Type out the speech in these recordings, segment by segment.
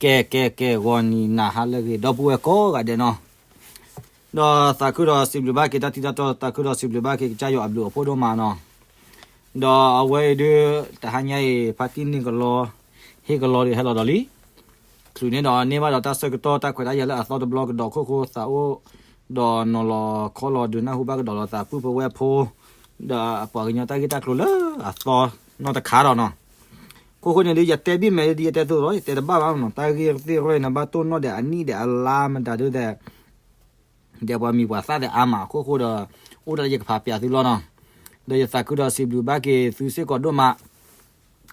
ကဲ ကဲ ကဲ ဂီၤနံၤနၤဟါလၢအဂ့ၤ ဒီပုၢ်ဝဲၢ်ကိးဂၤဒဲးနီၤ, ဒီးသးခုဒီးစံးဘျုးဘၣ်က့ၤတၢ်ထံၣ်တၢ်တီ သးခုဒီးစံးဘျုးဘၣ်က့ၤကစၢ်ယွၤအဘျုးအဖှိၣ်ဒိၣ်မးနီၤ, ဒီးအဝဲအံၤဒုး တဟါညါအံၤ ဖါတံၢ်န့ၢ်ကလီ ဟ့ၣ်ကလီဒီးဟဲလီၤဒီးလံ ချုးန့ၣ်ဒီးန့ၢ်ဘၣ်ဒီးတၢ်ဆၢကတီၢ်တၢ်ခွဲးတၢ်ယာ်လၢအသီတဘျီကဒီးခိၣ်ဃိသးအိၣ်, ဒီးနီၤလီၤခီလီၤဒုးနၢ်ဟူဘၣ်ကဒီးလီၤသးပုၢ်ဖိဝဲၢ်ဖိ, ဒီးပှၤကညီတၢ်ဂ့ၢ်တၢ်ကျိၤလၢအသီနီတခါဒီးနီၤ, ခိၣ်ဃိန့ၣ်ဒုး ယတဲဘ့ၣ်မဲာ်ဒ်ယတဲသိးလီၤ ယတဲတဘၣ်ဘၣ်နီၤ တၢ်ဂ့ၢ်သ့ၣ်ရဲၣ်န့ၣ် ဘၣ်တိၢ်နီၣ်ဒီးအနံၣ်ဒီးအလါမတၤဒုးဒီး ဒီးပှၤမံၤပှၤသၣ်သ့ၣ်အါမး အခိၣ်ဃိဒီး အိၣ်တၢ်လၢယကဖးပၠးသုလီၤနီၤ, ဒီးယသးခုဒီးစံးဘျုးဘၣ်က့ၤသုစ့ၢ်ကီးဒိၣ်မး,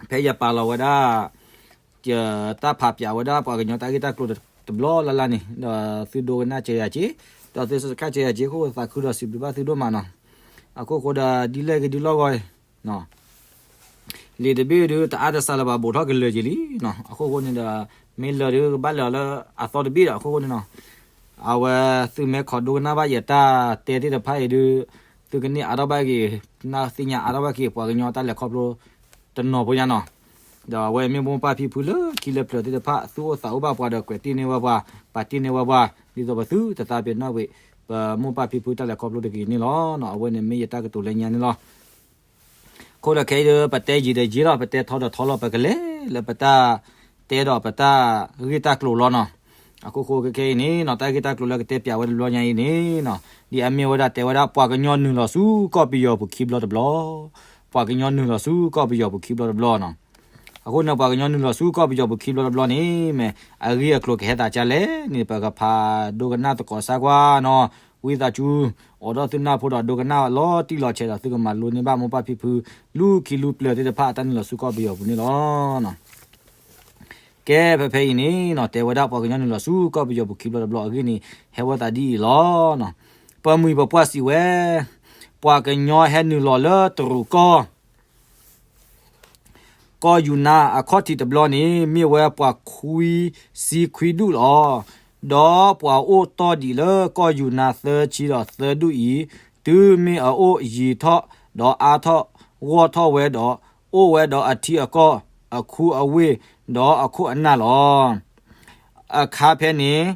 ဖဲယပာ်လီၤဝဲဒၣ် ယတၢ်ဖးပၠးဝဲဒၣ်ပှၤကညီတၢ်ဂ့ၢ်တၢ်ကျိၤတဘျီလၢ်လၢ်န့ၣ် ဒီးသုဒိကနၣ်စၢၤယၤက့ၤ, ဒီးသုစခါစၢၤယၤက့ၤ အခိၣ်ဃိသးခုဒီးစံးဘျုးဘၣ်သုဒိၣ်မးနီၤ, အခိၣ်ဃိဒီးဒ်လဲၣ်ဂ့ၤဒ်လဲၣ်ဂ့ၤ လံာ်တဘ့ၣ်ဒုး တအါတစှၤလၢၤဘၣ် ဘူးထီၣ်ကလၢာ်က့ၤလံနီၤ, အခိၣ်ဃိန့ၣ်ဒီး မ့ၢ်လၢာ်ဒုးကဘၣ်လၢာ်လၢအသီတဘ့ၣ်ဒီး အခိၣ်ဃိန့ၣ်နီၤ, အဝဲသုမ့ၢ်ခိးဒိကနၣ်ဘၣ်ယတၢ်တဲသ့ၣ်တဖၣ်အံၤဒုး သုကန့ၢ်အါထီၣ်ဘၣ်က့ၤ နၢ်သ့ၣ်ညါအါထီၣ်ဘၣ်က့ၤပှၤကညီတၢ်လဲၤခီဖျိတနီၤဖိညါနီၤ, ဒီးအဝဲမ့ၢ်မိၢ်ပၢ်ဖံဖုလၢခံလၢပျၢၤသ့ၣ်တဖၣ် သူၣ်အိၣ်သးအိၣ်ဘၣ်ပှၤဒီးကွဲးတ့ၢ်န့ၢ်ဝဲပှၤ ပာ်တ့ၢ်န့ၢ်ဝဲပှၤ ဒ်သိးပသုတသးပ့ၤနီၣ်ကွံာ် ပမိၢ်ပၢ်ဖံဖုတၢ်လဲၤခီဖျိတဂ့ၤန့ၣ်လီၤ. အဝဲန့ၣ်မ့ၢ်ယတၢ်ကတိၤလၢညါန့ၣ်လီၤ. အခိၣ်ဒီးခဲအံၤဒီး ပတဲယံာ်ဒီးယံာ်လီၤ ပတဲထီဒီးထီလီၤ ပကလဲၤလၢပတၢ်တဲဒီးပတၢ်ဂ့ၢ်တၢ်ကျိၤလီၤနီၤ. အခိၣ်ဃိခဲအံၤန့ၣ်နီၤ တၢ်ဂ့ၢ်တၢ်ကျိၤလၢကတဲပၠးဝဲတဘျီညါအံၤန့ၣ်နီၤ ဒ်အမ့ၢ်ဝဲဒၣ်တဲဝဲဒၣ် ပှၤကညီနုာ်လီၤဆူကီၢ်ပယီၤပူၤခံဘျီတဘျီ, ပှၤကညီနုာ်လီၤဆူကီၢ်ပယီၤပူၤခံဘျီတဘျီနီၤ. အဃိန့ၣ် ပှၤကညီနုာ်လီၤဆူကီၢ်ပယီၤပူၤခံဘျီတဘျီန့ၣ် မ့ၢ်အဂ့ၢ်အကျိၤကဟဲသးဒ်လဲၣ်န့ၣ် ပကဖးဒိကနၣ်သကိးစၢ်ကွၢ်နီၤ. ဝံသးစူၤ အိးထီၣ်သုနၢ်ဖိဒီးဒိကနၣ်လီၤတံၢ်လီၤဆဲးဒီး သုကမၤလိန့ၢ်ဘၣ်မိၢ်ပၢ်ဖံဖု လူၢ်ခံလူၢ်ပျၢၤသ့ၣ်တဖၣ်အတၢ်နုာ်လီၤဆူကီၢ်ပယီၤပူၤန့ၣ်လီၤ. ကဲ ဖဲဖဲအံၤန့ၣ်နီၤ တဲဝဲဒၣ်ပှၤကညီနုာ်လီၤဆူကီၢ်ပယီၤပူၤခံဘျီတဘျီအဂ့ၢ်န့ၣ် ဟဲဝဲသးဒ်အံၤလီၤ. ပမှံၤပပှၢ်စံးဝဲ ပှၤကညီဟဲနုာ်လီၤလၢတရူးကီၢ် ကီၢ်ယူၤနါအခီၣ်ထံးတဘျီန့ၣ် မ့ၢ်ဝဲပှၤခွံဆံခွံဒူၣ်လီၤ. ဒီးပှၤအိၣ်တီၢ်ဒံးလၢကီၢ်ယူၤနါသၢဆံဒီးသၢဒူၣ်အံၤ တုၤမ့ၢ်အအိၣ်ယံၤထီၣ်ဒီးအါထီၣ်ဂီၢ်ထီၣ်ဝဲဒီး အိၣ်ဝဲဒီးအထံအကီၢ် အခူအဝ့ၢ် ဒီးအခိၣ်အနၢ်လီၤ. အခါဖဲန့ၣ်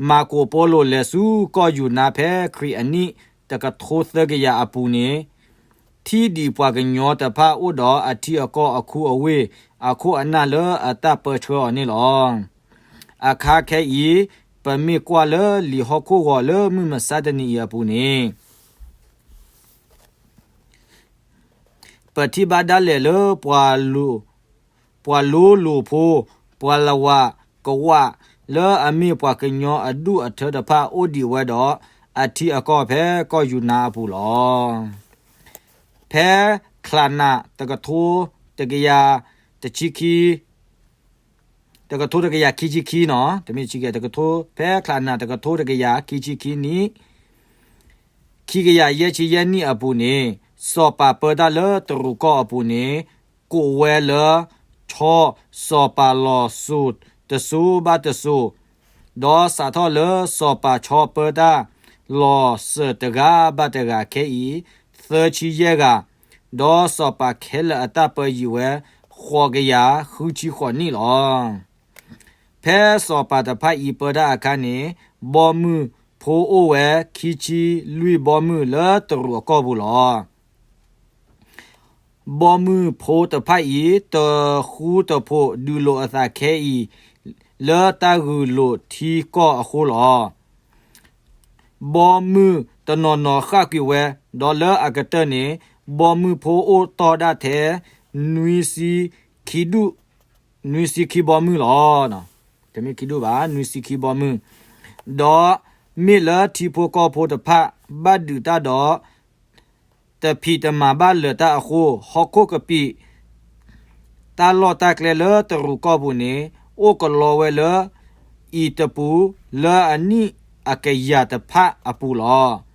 မၤကိာ်ပီလိာ်လဲၤဆူကီၢ်ယူၤနါဖဲခရံာ်အနံၣ်တကထိသၢကယၤအပူၤန့ၣ် ထံၣ်ဒံးပှၤကညီတဖၣ်အိၣ်ဒီးအထံအကီၢ်အခူအဝ့ၢ် အခိၣ်အနၢ်လၢအတၢ်ပၢဆှၢအီၤန့ၣ်လီၤ. အခါခဲအံၤ ပမ့ၢ်ကွၢ်လၢလံာ်ဟီၣ်ခိၣ်ဂီၤလၢမုၢ်မဆါတနံၤအံၤအပူၤန့ၣ် ပထံၣ်ဘၣ်ဒၣ်လဲာ်လၢ ပှၤလိၤလိၤဖိ ပှၤလဝး ကဝး လၢအမ့ၢ်ပှၤကညီအဒူၣ်အထၢတဖၣ်အိၣ်ဒံးဝဲဒီး အထံအကီၢ်ဖဲကီၢ်ယူၤနါအပူၤလီၤ. ဖဲချးနးတကထိတကယၤတဆံခံ တကထိတကယၤခံဆံခံနီၤ တမ့ၢ်ဆံကဲ တကထိ ဖဲချးနးတကထိတကယၤခံဆံခံနံၣ် ခံကယၤယဲၢ်ဆံယဲၢ်နံၣ်အပူၤန့ၣ် စီၤပၤပၢတၢ်လၢတရူးကီၢ်အပူၤန့ၣ် ကိးဝဲလၢ ဆီစီၤပၤလီၤစိၤတစိၤဘၣ်တစိၤ, ဒီးစးထီၣ်လၢစီၤပၤဆီပၢတၢ် လီၤစၢၤတဂၤဘၣ်တဂၤခဲအံၤ သၢဆံယဲၢ်ဂၤ, ဒီးစီၤပၤခဲလၢာ်အတၢ်ပၢယံာ်ဝဲ ဃိးကယၤဃုဆံဃိးနံၣ်လီၤ. ဖဲစီၤပၤတဖၣ်အံၤပၢတၢ်အခါန့ၣ် ဘီမုၢ်ဖိအိၣ်ဝဲခံဆံလွံၢ်ဘီမုၢ်လၢတရူးအကီၢ်ပူၤလီၤ. ဘီမုၢ်ဖိတဖၣ်အံၤ တဃူတဖိးဒုးလိာ်အသးခဲအံၤ လၢတၢ်ဂုာ်လိာ်ထံကီၢ်အဃိလီၤ. ဘီမုၢ်တနီၤနီၤဃၣ်ကွံာ်ဝဲ, ဒီးလၢအကတၢၢ်န့ၣ် ဘီမုၢ်ဖိအိၣ်တီၢ်ဒၣ်ထဲ နွံဆံခံဒူၣ်, နွံဆံခံဘီမုၢ်လီၤ. တမ့ၢ်ခံဒူၣ်ဘၣ်, နွံဆံခံဘီမုၢ်, ဒီးမ့ၢ်လၢထံဖိကီၢ်ဖိတဖၣ် ဘၣ်ဒုးတၢ်ဒီး တဖံးတမၤဘၣ်လၢာ်တၢ်အဃိ, ဟီၣ်ခိၣ်ကပံာ် တၢ်လီၢ်တၢ်ကျဲလၢတရူးကီၢ်ပူၤန့ၣ် အိၣ်ကလီဝဲလၢ အံၤတပူၤ လၢအနံၣ်အကယၤတဖၣ်အပူၤလီၤ.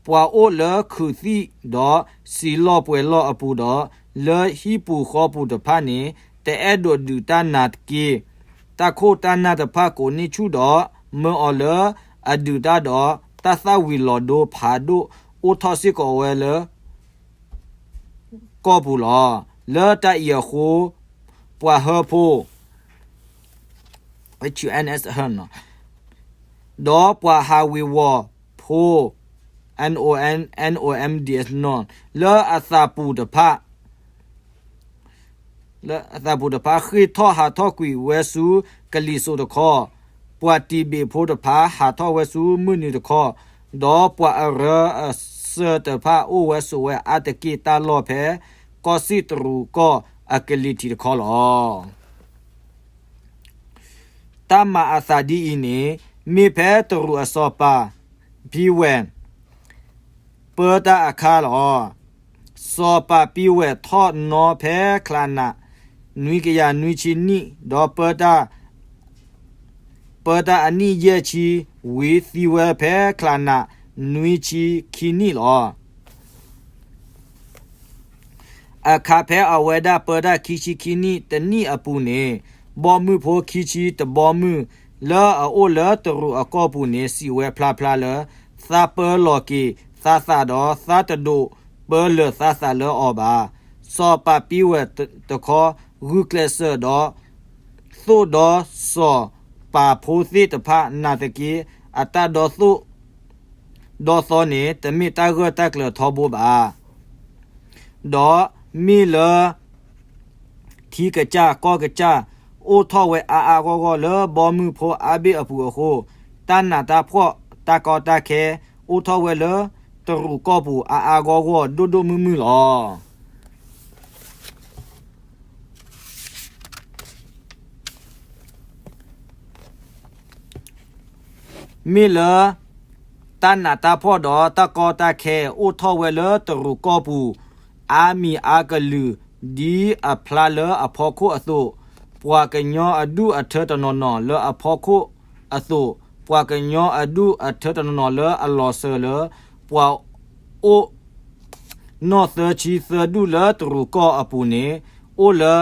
ပှၤအိၣ်လၢခုးသံၣ်ဒီးစံာ်လီၢ်ပှဲၤလီၢ်အပူၤဒီး လၢဟံၣ်ပူၤဃီပူၤတဖၣ်န့ၣ် တအဲၣ်ဒိးဒုးတၢ်နၤတက့ၢ်. တၢ်ခိၣ်တၢ်နၢ်တဖၣ်ကိးန့ၢ်ဆူၣ်ဒီး မၢအီၤလၢအဒုးတၢ်ဒီး တၢ်သၣ်ဝံၤလီၤဒိဖးဒိၣ်အိၣ်ထီၣ်စ့ၢ်ကီးဝဲလၢ ကီၢ်ပူၤလီၤ. လၢတၢ်အံၤအဃိ ပှၤဟၢဖှိၣ် H U N S Hearn ဒီးပှၤဟးဝ့ၤဝီၤဖိ N O N, N O M D S နီၢ် လၢအသးပူၤတဖၣ် လၢအသးပူၤတဖၣ် ဃ့ၢ်ထီၣ်ဟးထီၣ်ကွံာ်ဝဲဆူကလံၤစိးတခီ, ပှၤတံာ်ဘ့ၣ်ဖိတဖၣ် ဟးထီၣ်ဝဲဆူမုၢ်နုာ်တခီ, ဒီးပှၤအရၢအစၢၤတဖၣ် အိၣ်ဝဲဆိးဝဲအါတက့ၢ်တၢ်လီၢ်ဖဲ ကီၢ်စံၣ်တရူးကီၢ်အကလံၤထံးတခီလီၤ. တၢ်မၤအသးဒ်အံၤန့ၣ် မ့ၢ်ဖဲတရူးအစီၤပၤ ပံဝဲၢ် ပၢတၢ်အခါလီၤ. စီၤပၤပံဝဲၢ်ထီၣ်နီၤဖဲချါနး နွံကယၤနွံဆံနံၣ်, ဒီးပၢတၢ် ပၢတၢ်အနံၣ်ယဲၢ်ဆံဝံၤ သံဝဲဖဲချါနး နွံဆံခံနံၣ်လီၤ. အခါဖဲအဝဲဒၣ်ပၢတၢ်ခံဆံခံနံၣ်တနံၣ်အပူၤန့ၣ်, ဘီမုၢ်ဖိခံဆံတဘီမုၢ် လၢအအိၣ်လၢတရူးအကီၢ်ပူၤန့ၣ် စံးဝဲဖျါဖျါလၢ သးပၢလီၤက့ၤသးသးဒီး သးတဒိးပၢလၢၤသးသးလၢအီၤဘၣ်. စီၤပၤပံဝဲၢ်တခီ ဂုာ်ကျဲးစၢးဒီး သိၣ်ဒီးစီၤပၤဖိသ့ၣ်တဖၣ် နာ်သက့ အတၢ်ဒီသိၣ် ဒီသီန့ၣ် တမ့ၢ်တၢ်ဂၢၢ်တၢ်ကျၢၤထီဘိဘၣ်. ဒီးမ့ၢ်လၢ ထံကစၢ်ကီၢ်ကစၢ် အိၣ်ထီၣ်ဝဲအါအါဂီၢ်ဂီၢ်လၢဘီမုၢ်ဖိအါဘ့ၣ်အပူၤအဃိ, တၢ်နးတၢ်ဖှီၣ်တၢ်ကီတၢ်ခဲ အိၣ်ထီၣ်ဝဲလၢတရူးကီၢ်ပူၤအါအါဂီၢ်ဂီၢ်ဒိၣ်ဒိၣ်မုၢ်မုၢ်လီၤ. မ့ၢ်လၢ တၢ်နးတၢ်ဖှီၣ်ဒီးတၢ်ကီတၢ်ခဲ အိၣ်ထီၣ်ဝဲလၢတရူးကီၢ်ပူၤ အါမံၤအါကလုာ် ဒ်အဖျါလၢအဖီခိၣ်အသိး, ပှၤကညီအဒူၣ်အထၢတနီၤနီၤလၢအဖီခိၣ်အသိး, ပှၤကညီအဒူၣ်အထၢတနီၤနီၤလၢအလီၤစၢၤလၢ ပှၤအိၣ် နီၢ်သၢဆံသၢဒူၣ်လၢတရူးကီၢ်အပူၤန့ၣ် အိၣ်လၢ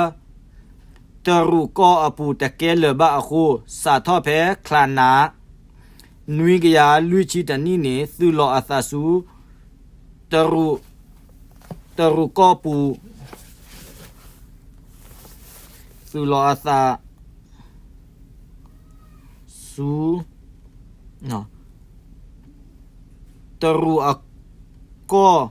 တရူးကီၢ်အပူၤတကဲလၢၤဘၣ်အဃိ, စးထီၣ်ဖဲချါနး နွံကယၤလွံၢ်ဆံတနံၣ်န့ၣ် သုးလီၤအသးဆူ တရူး တရူးကီၢ်ပူၤ သုးလီၤအသး ဆူ တရူးအကီၢ်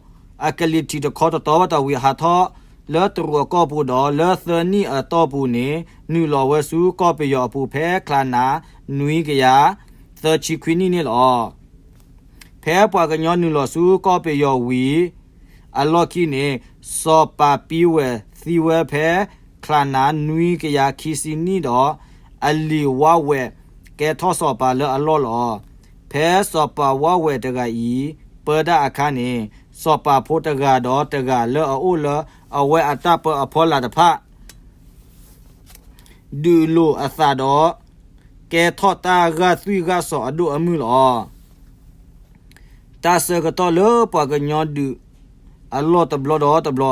အကလံၤထံးတခီတတီၤဘၣ်တဝံၤ ဟးထီၣ်လၢတရူးအကီၢ်ပူၤဒီး လၢသၢနံၣ်အတီၢ်ပူၤန့ၣ် နုာ်လီၤဝဲဆူကီၢ်ပယီၤအပူၤဖဲချါနး နွံကယၤသၢဆံခွံနံၣ်န့ၣ်လီၤ. ဖဲပှၤကညီနုာ်လီၤဆူကီၢ်ပယီၤဝံၤ အလီၢ်ခံန့ၣ် စီၤပၤပံဝဲၢ်သံဝဲဖဲချါနး နွံကယၤခံဆံနံၣ်ဒီး အလံၤဝါဝဲၢ်ကဲထီၣ်စီၤပၤလၢအလီၢ်လီၤ. ဖဲစီၤပၤဝါဝဲၢ်တဂၤအံၤ ပၢတၢ်အခါန့ၣ် စီၤပၤဖိတဂၤဒီးတဂၤလၢအအိၣ်လၢ အဝဲအတၢ်ပၢအဖီလာ်တဖၣ် ဒုးလိာ်အသးဒီး ကဲထီၣ်တၢ်ဂာ်သွံၣ်ဂာ်စီၤအဒိၣ်အမုၢ်လီၤ. တၢ်ဆၢကတီၢ်လၢပှၤကညီဒုးအလီၢ်တဘျီဒီးတဘျီ,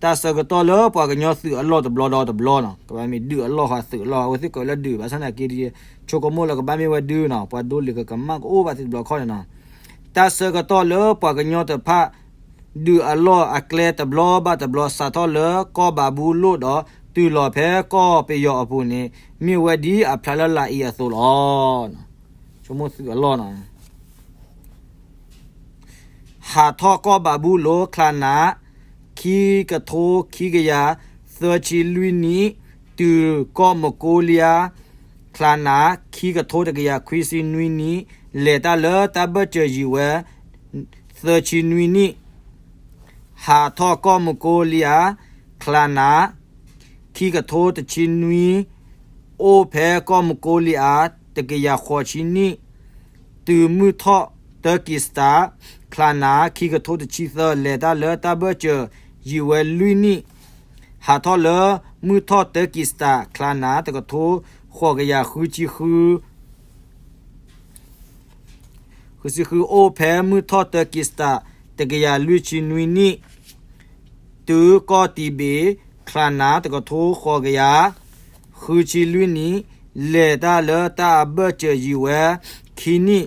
တၢ်ဆၢကတီၢ်လၢပှၤကညီသုးအလီၢ်တဘျီဒီးတဘျီနီၤ, ကဘၣ်မ့ၢ်ဒုးအလီၢ်ဃီသုးအလီၢ် အဝဲသ့ၣ်ကိးလၢဒုး ဘၣ်ဆၣ်သနာ်က့ ဆိကမိၣ်လၢကဘၣ်မ့ၢ်ဝဲဒုးနီၤ, ပှၤဒိလံၤကကမၣ်ကအိၣ်ဘၣ်သ့ၣ်တဘျီခီၣ်န့ၣ်နီၤ. တၢ်ဆၢကတီၢ်လၢပှၤကညီတဖၣ် ဒုးအလီၢ်အကျဲတဘျီဘၣ်တဘျီ စးထီၣ်လၢကီၢ်ဘးဘူလိၣ်ဒီး တုၤလီၤဖဲကီၢ်ပယီၤအပူၤန့ၣ် မ့ၢ်ဝဲဒ်အဖျါလၢလာ်အံၤအသိးလီၤ. ဆိကမိၣ်သုးအလီၢ်နီၤ. ဟးထီၣ်ကီၢ်ဘးဘူလိၣ် ချါနး ခံကထိခံကယၤသၢဆံလွံၢ်နံၣ်, တုၤကီၢ်မကိလံယါ ချါနး ခံကထိတကယၤခွံဆံနွံနံၣ်, လဲၤတၢ်လၢတၢ်ဘၢၣ်စၢၤယံာ်ဝဲ သၢဆံနွံနံၣ်, ဟးထီၣ်ကီၢ်မကိလံယါ ချါနး ခံကထိတဆံနွံ, အိၣ်ဖဲကီၢ်မကိလံယါ တကယၤဃိးဆံနံၣ်, တုၤမုၢ်ထီၣ်တၢကံၢ်စတၢ် ချါနး ခံကထိတဆံသၢ လဲၤတၢ်လၢတၢ်ဘၢၣ်စၢၤယံာ်ဝဲလွံၢ်နံၣ်, ဟးထီၣ်လၢမုၢ်ထီၣ်တၢကံၢ်စတၢ် ချါနး တကထိဃိးကယၤဃုဆံဃု ဃုဆံဃု အိၣ်ဖဲမုၢ်ထီၣ်တၢကံၢ်စတၢ် တကယၤလွံၢ်ဆံနွံနံၣ်, တုၤကီၢ်တံာ်ဘ့ၣ် ချါနး တကထိဃိးကယၤဃုဆံလွံၢ်နံၣ်, လဲၤတၢ်လၢတၢ်အဘၢၣ်စၢၤယံာ်ဝဲခံနံၣ်,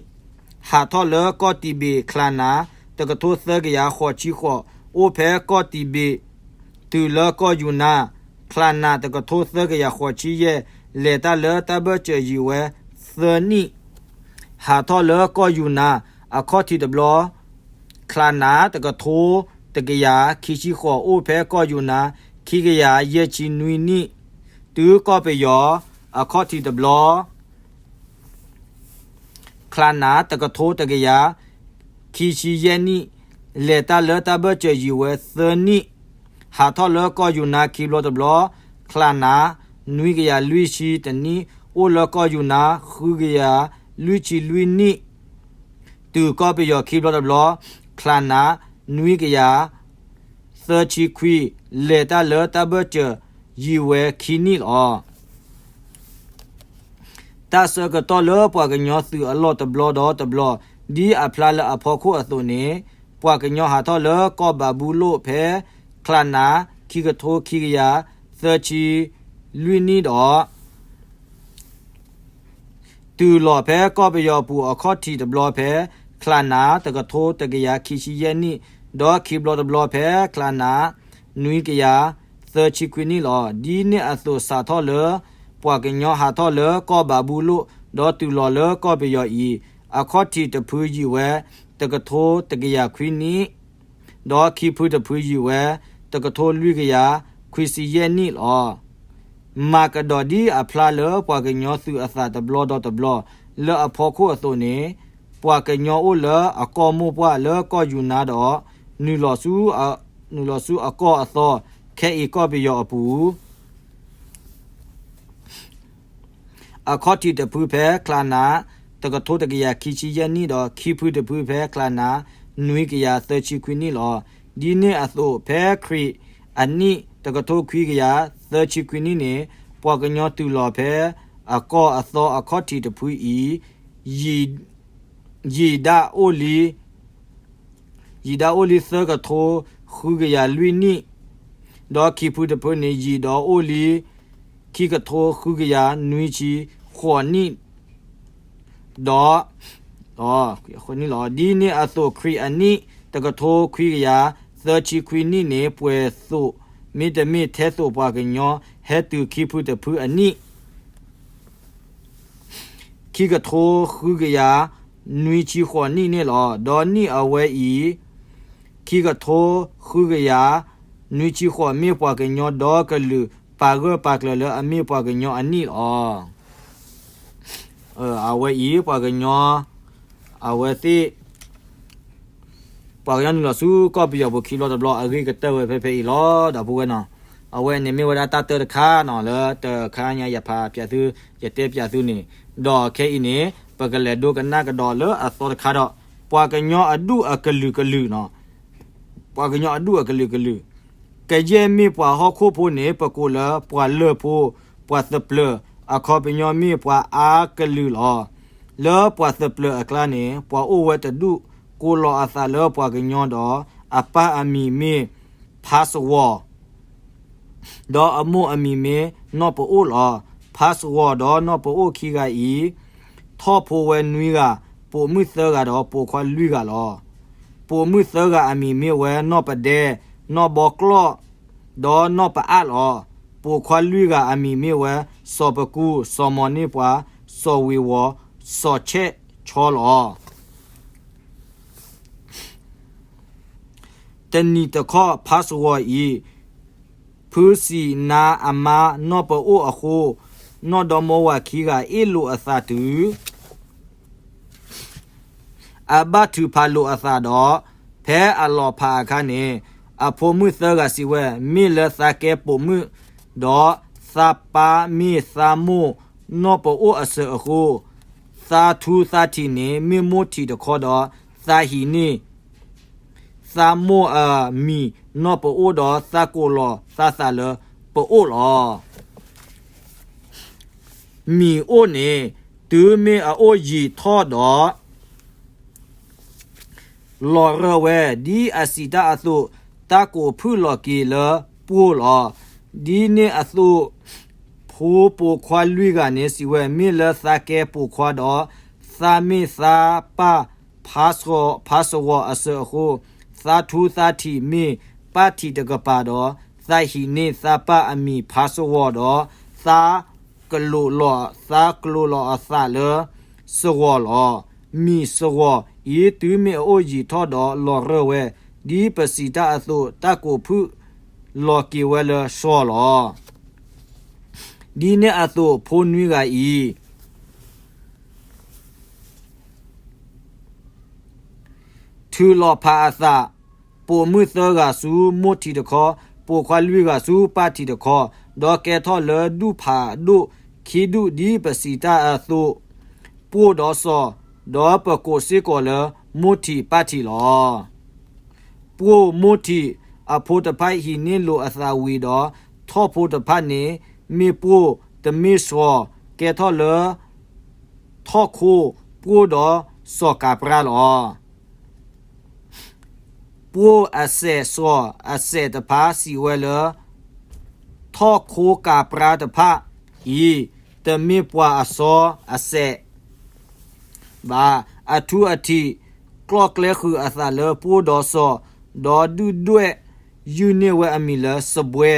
ဟးထီၣ်လၢကီၢ်တံာ်ဘ့ၣ် ချါနး တကထိသၢကယၤဃိးဆံဃိး, အိၣ်ဖဲကီၢ်တံာ်ဘ့ၣ် တုၤလၢကီၢ်ယူၤနါ ချါနး တကထိသၢကယၤဃိးဆံယဲၢ်, လဲၤတၢ်လၢတၢ်ဘၢၣ်စၢၤယံာ်ဝဲသၢနံၣ်, ဟးထီၣ်လၢကီၢ်ယူၤနါအခီၣ်ထံးတဘျီ, ချါနါတကထိတကယၤခံဆံဃိး အိၣ်ဖဲကီၢ်ယူၤနါခံကယၤယဲၢ်ဆံနွံနံၣ်, တုၤကီၢ်ပယီၤအခီၣ်ထံးတဘျီ ချါနါတကထိတကယၤခံဆံယဲၢ်နံၣ်, လဲၤတၢ်လၢတၢ်ဘၢၣ်စၢၤယံာ်ဝဲသၢနံၣ်, ဟးထီၣ်လၢကီၢ်ယူၤနါခံဘျီတဘျီ, ချါနါနွံကယၤလွံၢ်ဆံတနံၣ်, အိၣ်လၢကီၢ်ယူၤနါဃုကယၤလွံၢ်ဆံလွံၢ်နံၣ်, တုၤကီၢ်ပယီၤခံဘျီတဘျီ, ချါနါနွံကယၤ သၢဆံခွံ, လဲၤတၢ်လၢတၢ်ဘၢၣ်စၢၤယံာ်ဝဲခံနံၣ်လီၤ. တၢ်ဆၢကတီၢ်လၢပှၤကညီသုးအလီၢ်တဘျီဒီးတဘျီ, ဒ်အဖျါလၢအဖီခိၣ်အသိးန့ၣ်, ပှၤကညီဟးထီၣ်လၢကီၢ်ဘၤဘူလိၣ်ဖဲ ချါနါခံကထိခံကယၤသၢဆံလွံၢ်နံၣ်ဒီး တုၤလီၤဖဲကီၢ်ပယီၤပူၤအခီၣ်ထံးတဘျီဖဲ ချါနါတကထိတကယၤခံဆံယဲၢ်နံၣ်, ဒီးခံဘျီတဘျီဖဲ ချါနါနွံကယၤသၢဆံခွံနံၣ်လီၤ. ဒ်န့ၣ်အသိးစးထီၣ်လၢ ပှၤကညီဟးထီၣ်လၢကီၢ်ဘၤဘူလိၣ် ဒီးတုၤလီၤလၢကီၢ်ပယီၤအံၤ, အခီၣ်ထံးတဖုယံာ်ဝဲတကထိတကယၤခွံနံၣ် ဒီးခံဖုတဖုယံာ်ဝဲ တကထိလွံၢ်ကယၤခွံဆံယဲၢ်နံၣ်လီၤ. မၤကဒီးဒ်အဖျါလၢပှၤကညီသုးအသးတဘျီဒီးတဘျီ လၢအဖီခိၣ်အသိးန့ၣ်, ပှၤကညီအိၣ်လၢအကီၢ်မိၢ်ပှၢ်လၢကီၢ်ယူၤနါဒီး နုာ်လီၤဆူ နုာ်လီၤဆူအကီၢ်အသီ ခဲအံၤကီၢ်ပယီၤအပူၤ အခီၣ်ထံးတဖုဖဲ ချါနါ တကထိတကယၤခံဆံယဲၢ်နံၣ်ဒီး ခံဖုတဖုဖဲ ချါနါ နွံကယၤသၢဆံခွံနံၣ်လီၤ. ဒ်န့ၣ်အသိး ဖဲခရံာ်အနံၣ် တကထိခွံကယၤသၢဆံခွံနံၣ်န့ၣ် ပှၤကညီတုၤလီၤဖဲ အကီၢ်အသီအခီၣ်ထံးတဖုအံၤ ယံာ် ယံာ်ဒၣ်အိၣ်လံ ယံာ်ဒၣ်အိၣ်လံသၢကထိဃုကယၤလွံၢ်နံၣ်, ဒီးခံဖုတဖုန့ၣ် ယံာ်ဒီးအိၣ်လံ ခံကထိဃုကယၤနွံဆံဃိးနံၣ်, ဒီး နံၣ်လီၤ. ဒ်န့ၣ်အသိး ခရံာ်အနံၣ် တကထိခွံကယၤသၢဆံခွံနံၣ်န့ၣ် ပှဲၤသိး မ့တမ့ၢ်ထဲသိးပှၤကညီ ဟဲတုၤခံဖုတဖုအနံၣ် ခံကထိဃုကယၤနွံဆံဃိးနံၣ်န့ၣ်လီၤ. ဒီးနံၣ်အဝဲအံၤ ခံကထိဃုကယၤနွံဆံဃိး မ့ၢ်ပှၤကညီဒီကလုာ်ပာ်ဂၢၢ်ပာ်ကျၢၤလၢအမ့ၢ်ပှၤကညီအနံၣ်လီၤ. အဝဲအံၤ ပှၤကညီ အဝဲသ့ၣ် ပှၤကညီနုာ်လီၤဆူကီၢ်ပယီၤပူၤခံဘျီတဘျီ အဂ့ၢ်ကတၢၢ်ဝဲဖဲဖဲအံၤလီၤ ဒီပုၢ်ဝဲၢ်နီၤ. အဝဲန့ၣ်မ့ၢ်ဝဲဒၣ်တၢ်တၢတခါနီၤ လၢတခါညါယဖးပၠးသု ယတဲပၠးသုန့ၣ်, ဒီးခဲအံၤန့ၣ် ပကလဲၤဒိကနၣ်ကဒီးလၢအသီတခါဒီး ပှၤကညီအဒူၣ်အကလုာ်ကလုာ်နီၤ ပှၤကညီအဒူၣ်အကလုာ်ကလုာ်, ကယဲၢ်မ့ၢ်ပှၤဟီၣ်ခိၣ်ဖိန့ၣ် ပကိးလၢပှၤလၢၢ်ဖိ, ပှၤသပျၢၤ, အခီပညီမ့ၢ်ပှၤအါကလုာ်လီၤ. လၢပှၤသပျၢၤအကျါန့ၣ် ပှၤအိၣ်ဝဲတဒူၣ် ကိးလီၤအသးလၢပှၤကညီဒီး အပၢ်အမံၤမ့ၢ်ဖါစဝီၤ ဒီးအမိၢ်အမံၤမ့ၢ်နီၢ်ပအိၣ်လီၤ. ဖါစဝီၤဒီးနီၢ်ပအိၣ်ခံဂၤအံၤ ထီၣ်ဖိဝဲနွံဂၤ, ပိာ်မုၣ်သၢဂၤဒီးပိာ်ခွါလွံၢ်ဂၤလီၤ. ပိာ်မုၣ်သၢဂၤအမံၤမ့ၢ်ဝဲနီၢ်ပဒဲ, နီၢ်ဘီကျီၢ်, ဒီးနီၢ်ပအၣ်လီၤ. ပိာ်ခွါလွံၢ်ဂၤအမံၤမ့ၢ်ဝဲ စီၤပကူ, စီၤမီၤန့ၢ်ပှၤ, စီၤဝ့ၤဝီၤ, စီၤဆဲးဆီလီၤ. တနံၤတခီဖါစဝီၤအံၤ ဖုစံးနါအမါနီၢ်ပအိၣ်အဃိ, နီၢ်ဒီမိဝၤခံဂၤအ့ၣ်လိာ်အသးတုၤ အဘၣ်ထုးဖးလိာ်အသးဒီး ဖဲအလီၤဖးအခါန့ၣ် အဖိမုၣ်သၢဂၤစံးဝဲ, မ့ၢ်လၢသးကဲပိာ်မုၣ်, ဒီးသးပၢ်မ့ၢ်သးမိၢ်နီၢ်ပအိၣ်အစၢၤအဃိ, သးထူသးထံးန့ၣ် မ့ၢ်မိၢ်ထံးတခီဒီး သးဟံးန့ၢ် သးမိၢ်အမံၤနီၢ်ပအိၣ်ဒီး သးကိးလီၤသးသးလၢပအိၣ်လီၤ. မံၤအိၣ်န့ၣ် တုၤမ့ၢ်အအိၣ်ယံာ်ထီၣ်ဒီး လီၤရၢၢ်ဝဲ ဒ်အစံးတၢ်အသိး, တၢ်ကိးဖုၣ်လီၤက့ၤလၢပှိၢ်လီၤ. ဒ်န့ၣ်အသိး ဖိပိာ်ခွါလွံၢ်ဂၤန့ၣ်စံးဝဲ, မ့ၢ်လၢသးကဲပိာ်ခွါဒီး သးမ့ၢ်သးပၢ်ဖါစဝီၤအစၢၤအဃိ, သးထူသးထံးမ့ၢ်ပၢ်ထံးတကပၤဒီး သးဟံးန့ၢ်သးပၢ်အမံၤဖါစဝီၤဒီး သး ကလိာ်လီၤသးကလိာ်လီၤအသးလၢစဂီၤလီၤ. မံၤစဂီၤအံၤ တုၤမ့ၢ်အအိၣ်ယံာ်ထီၣ်ဒီးလီၤရၢၢ်ဝဲ, ဒ်ပစံးတၢ်အသိး တၢ်ကိးဖုၣ်လီၤက့ၤဝဲလၢစှီၤလီၤ. ဒ်န့ၣ်အသိးဖိနွံဂၤအံၤ ထုးလီၤဖးအသး, ပိာ်မုၣ်သၢဂၤဆူမိၢ်ထံးတခီ, ပိာ်ခွါလွံၢ်ဂၤဆူပၢ်ထံးတခီ, ဒီးကဲထီၣ်လၢဒူၣ်ဖးဒိၣ်ခံဒူၣ်ဒ်ပစံးတၢ်အသိး, ပှိၢ်ဒီးစီၤ, ဒီးပကိးစ့ၢ်ကီးလၢမိၢ်ထံးပၢ်ထံးလီၤ. ပှိၢ်မိၢ်ထံးအဖိတဖၣ်ဟံးန့ၢ်လိာ်အသးဝံၤဒီး, ထီၣ်ဖိတဖၣ်န့ၣ် မ့ၢ်ပှိၢ်တမ့ၢ်စီၤ, ကဲထီၣ်လၢ ထီၣ်ခိပှိၢ်ဒီးစီၤကၤပြါလီၤ. ပှိၢ်အစဲးစီၤအစဲးတဖၣ်စံးဝဲလၢ ထီၣ်ခိကၤပြါတဖၣ်အံၤ တမ့ၢ်ပှၤအစီအစဲးဘၣ်. အထူအထံး ကျီၣ်ကျဲဃုာ်အသးလၢပှိၢ်ဒီးစီၤ, ဒီးဒုၣ်ဒွဲၣ်ယုၢ်န့ၢ်ဝဲအမံၤလၢစပွဲ,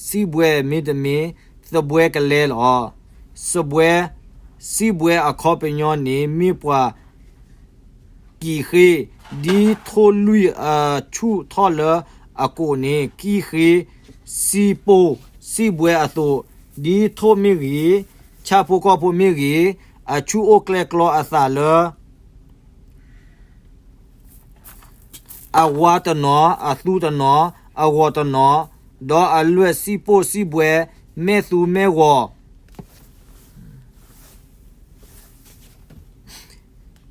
စံးဘှဲမ့တမ့ၢ်သဘှဲကလဲလီၤ. စပွဲ, စံးဘှဲအခီပညီန့ၣ် မ့ၢ်ပှၤ ကံၣ်ဃ့, ဒ်ထိၣ်လွံၢ်အဆူၣ်ထီၣ်လၢအကိာ်န့ၣ် ကံၣ်ဃ့, စံၣ်ပိၢ်စံၣ်ဘှဲအသိး, ဒ်ထိၣ်မ့ၢ်ဂ့ၤ, ဆၣ်ဖိကီၢ်ဖိမ့ၢ်ဂ့ၤ, အဆူၣ်အိၣ်ကျဲကျီအသးလၢ အဝါတနီၤ, အသူတနီၤ, အဂီၤတနီၤ, ဒီးအလွဲၢ်စံၣ်ပိၢ်စံၣ်ဘှဲ, မဲၣ်သူမဲၣ်ဂီၤ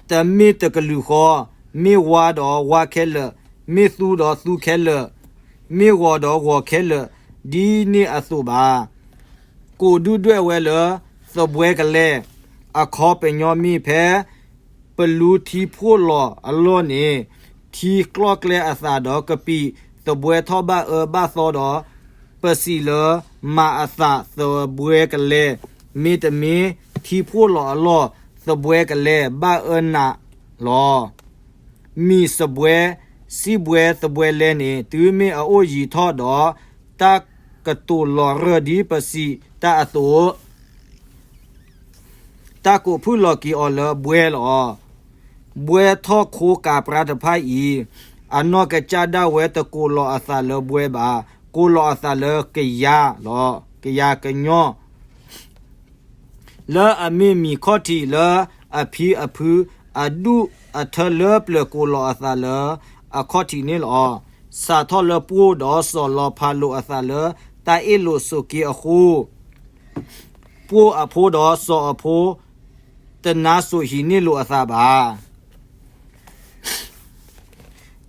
တမ့ၢ်တကလုာ်ဃီ, မ့ၢ်ဝါဒီးဝါခဲလၢာ်, မ့ၢ်သူဒီးသူခဲလၢာ်, မ့ၢ်ဂီၤဒီးဂီၤခဲလၢာ်, ဒ်န့ၣ်အသိးဘၣ်. ကိးဒုၣ်ဒွဲၣ်ဝဲလၢ သဘှဲကလဲ, အခီပညီမ့ၢ်ဖဲ ပလူထံဖှိၣ်လီၤအလီၢ်န့ၣ်, ထံကျီၣ်ကျဲအသးဒီးကပံာ်, သဘှဲထီၣ်ဘၣ်အၢဘၣ်သီဒီး, ပစံးလၢမၤအသးသဘှဲကလဲ, မ့တမ့ၢ်ထံဖှိၣ်လီၤအလီၢ် သဘှဲကလဲဘၣ်အၢနးလီၤ. မံၤစပွဲ, စံးဘှဲသဘှဲလဲန့ၣ် တုၤမ့ၢ်အအိၣ်ယံာ်ထီၣ်ဒီး တၢ်ကတိၤလီၤရၢၢ်ဒ်ပစံးတၢ်အသိး တၢ်ကိးဖုၣ်လီၤက့ၤအီၤလၢဘှဲလီၤ. ဘှဲထီၣ်ခိကၤပြါတဖၣ်အံၤ အနီၢ်ကစၢ်ဒၣ်ဝဲတကိးလီၤအသးလၢဘှဲဘၣ်, ကိးလီၤအသးလၢကယၤလီၤ. ကယၤကညီ လၢအမ့ၢ်မံၤခီၣ်ထံးလၢအဖံအဖု အဒူၣ်အထၢလၢပျၢၤကိးလီၤအသးလၢအခီၣ်ထံးန့ၣ်လီၤ. စးထီၣ်လၢပှိၢ်ဒီးစီၤလီၤဖးလိာ်အသးလၢတၢ်အ့ၣ်လိာ်ဆိးက့အဃိ ပှိၢ်အဖိဒီးစီၤအဖိ တနါစိၤဟံးန့ၢ်လိာ်အသးဘၣ်.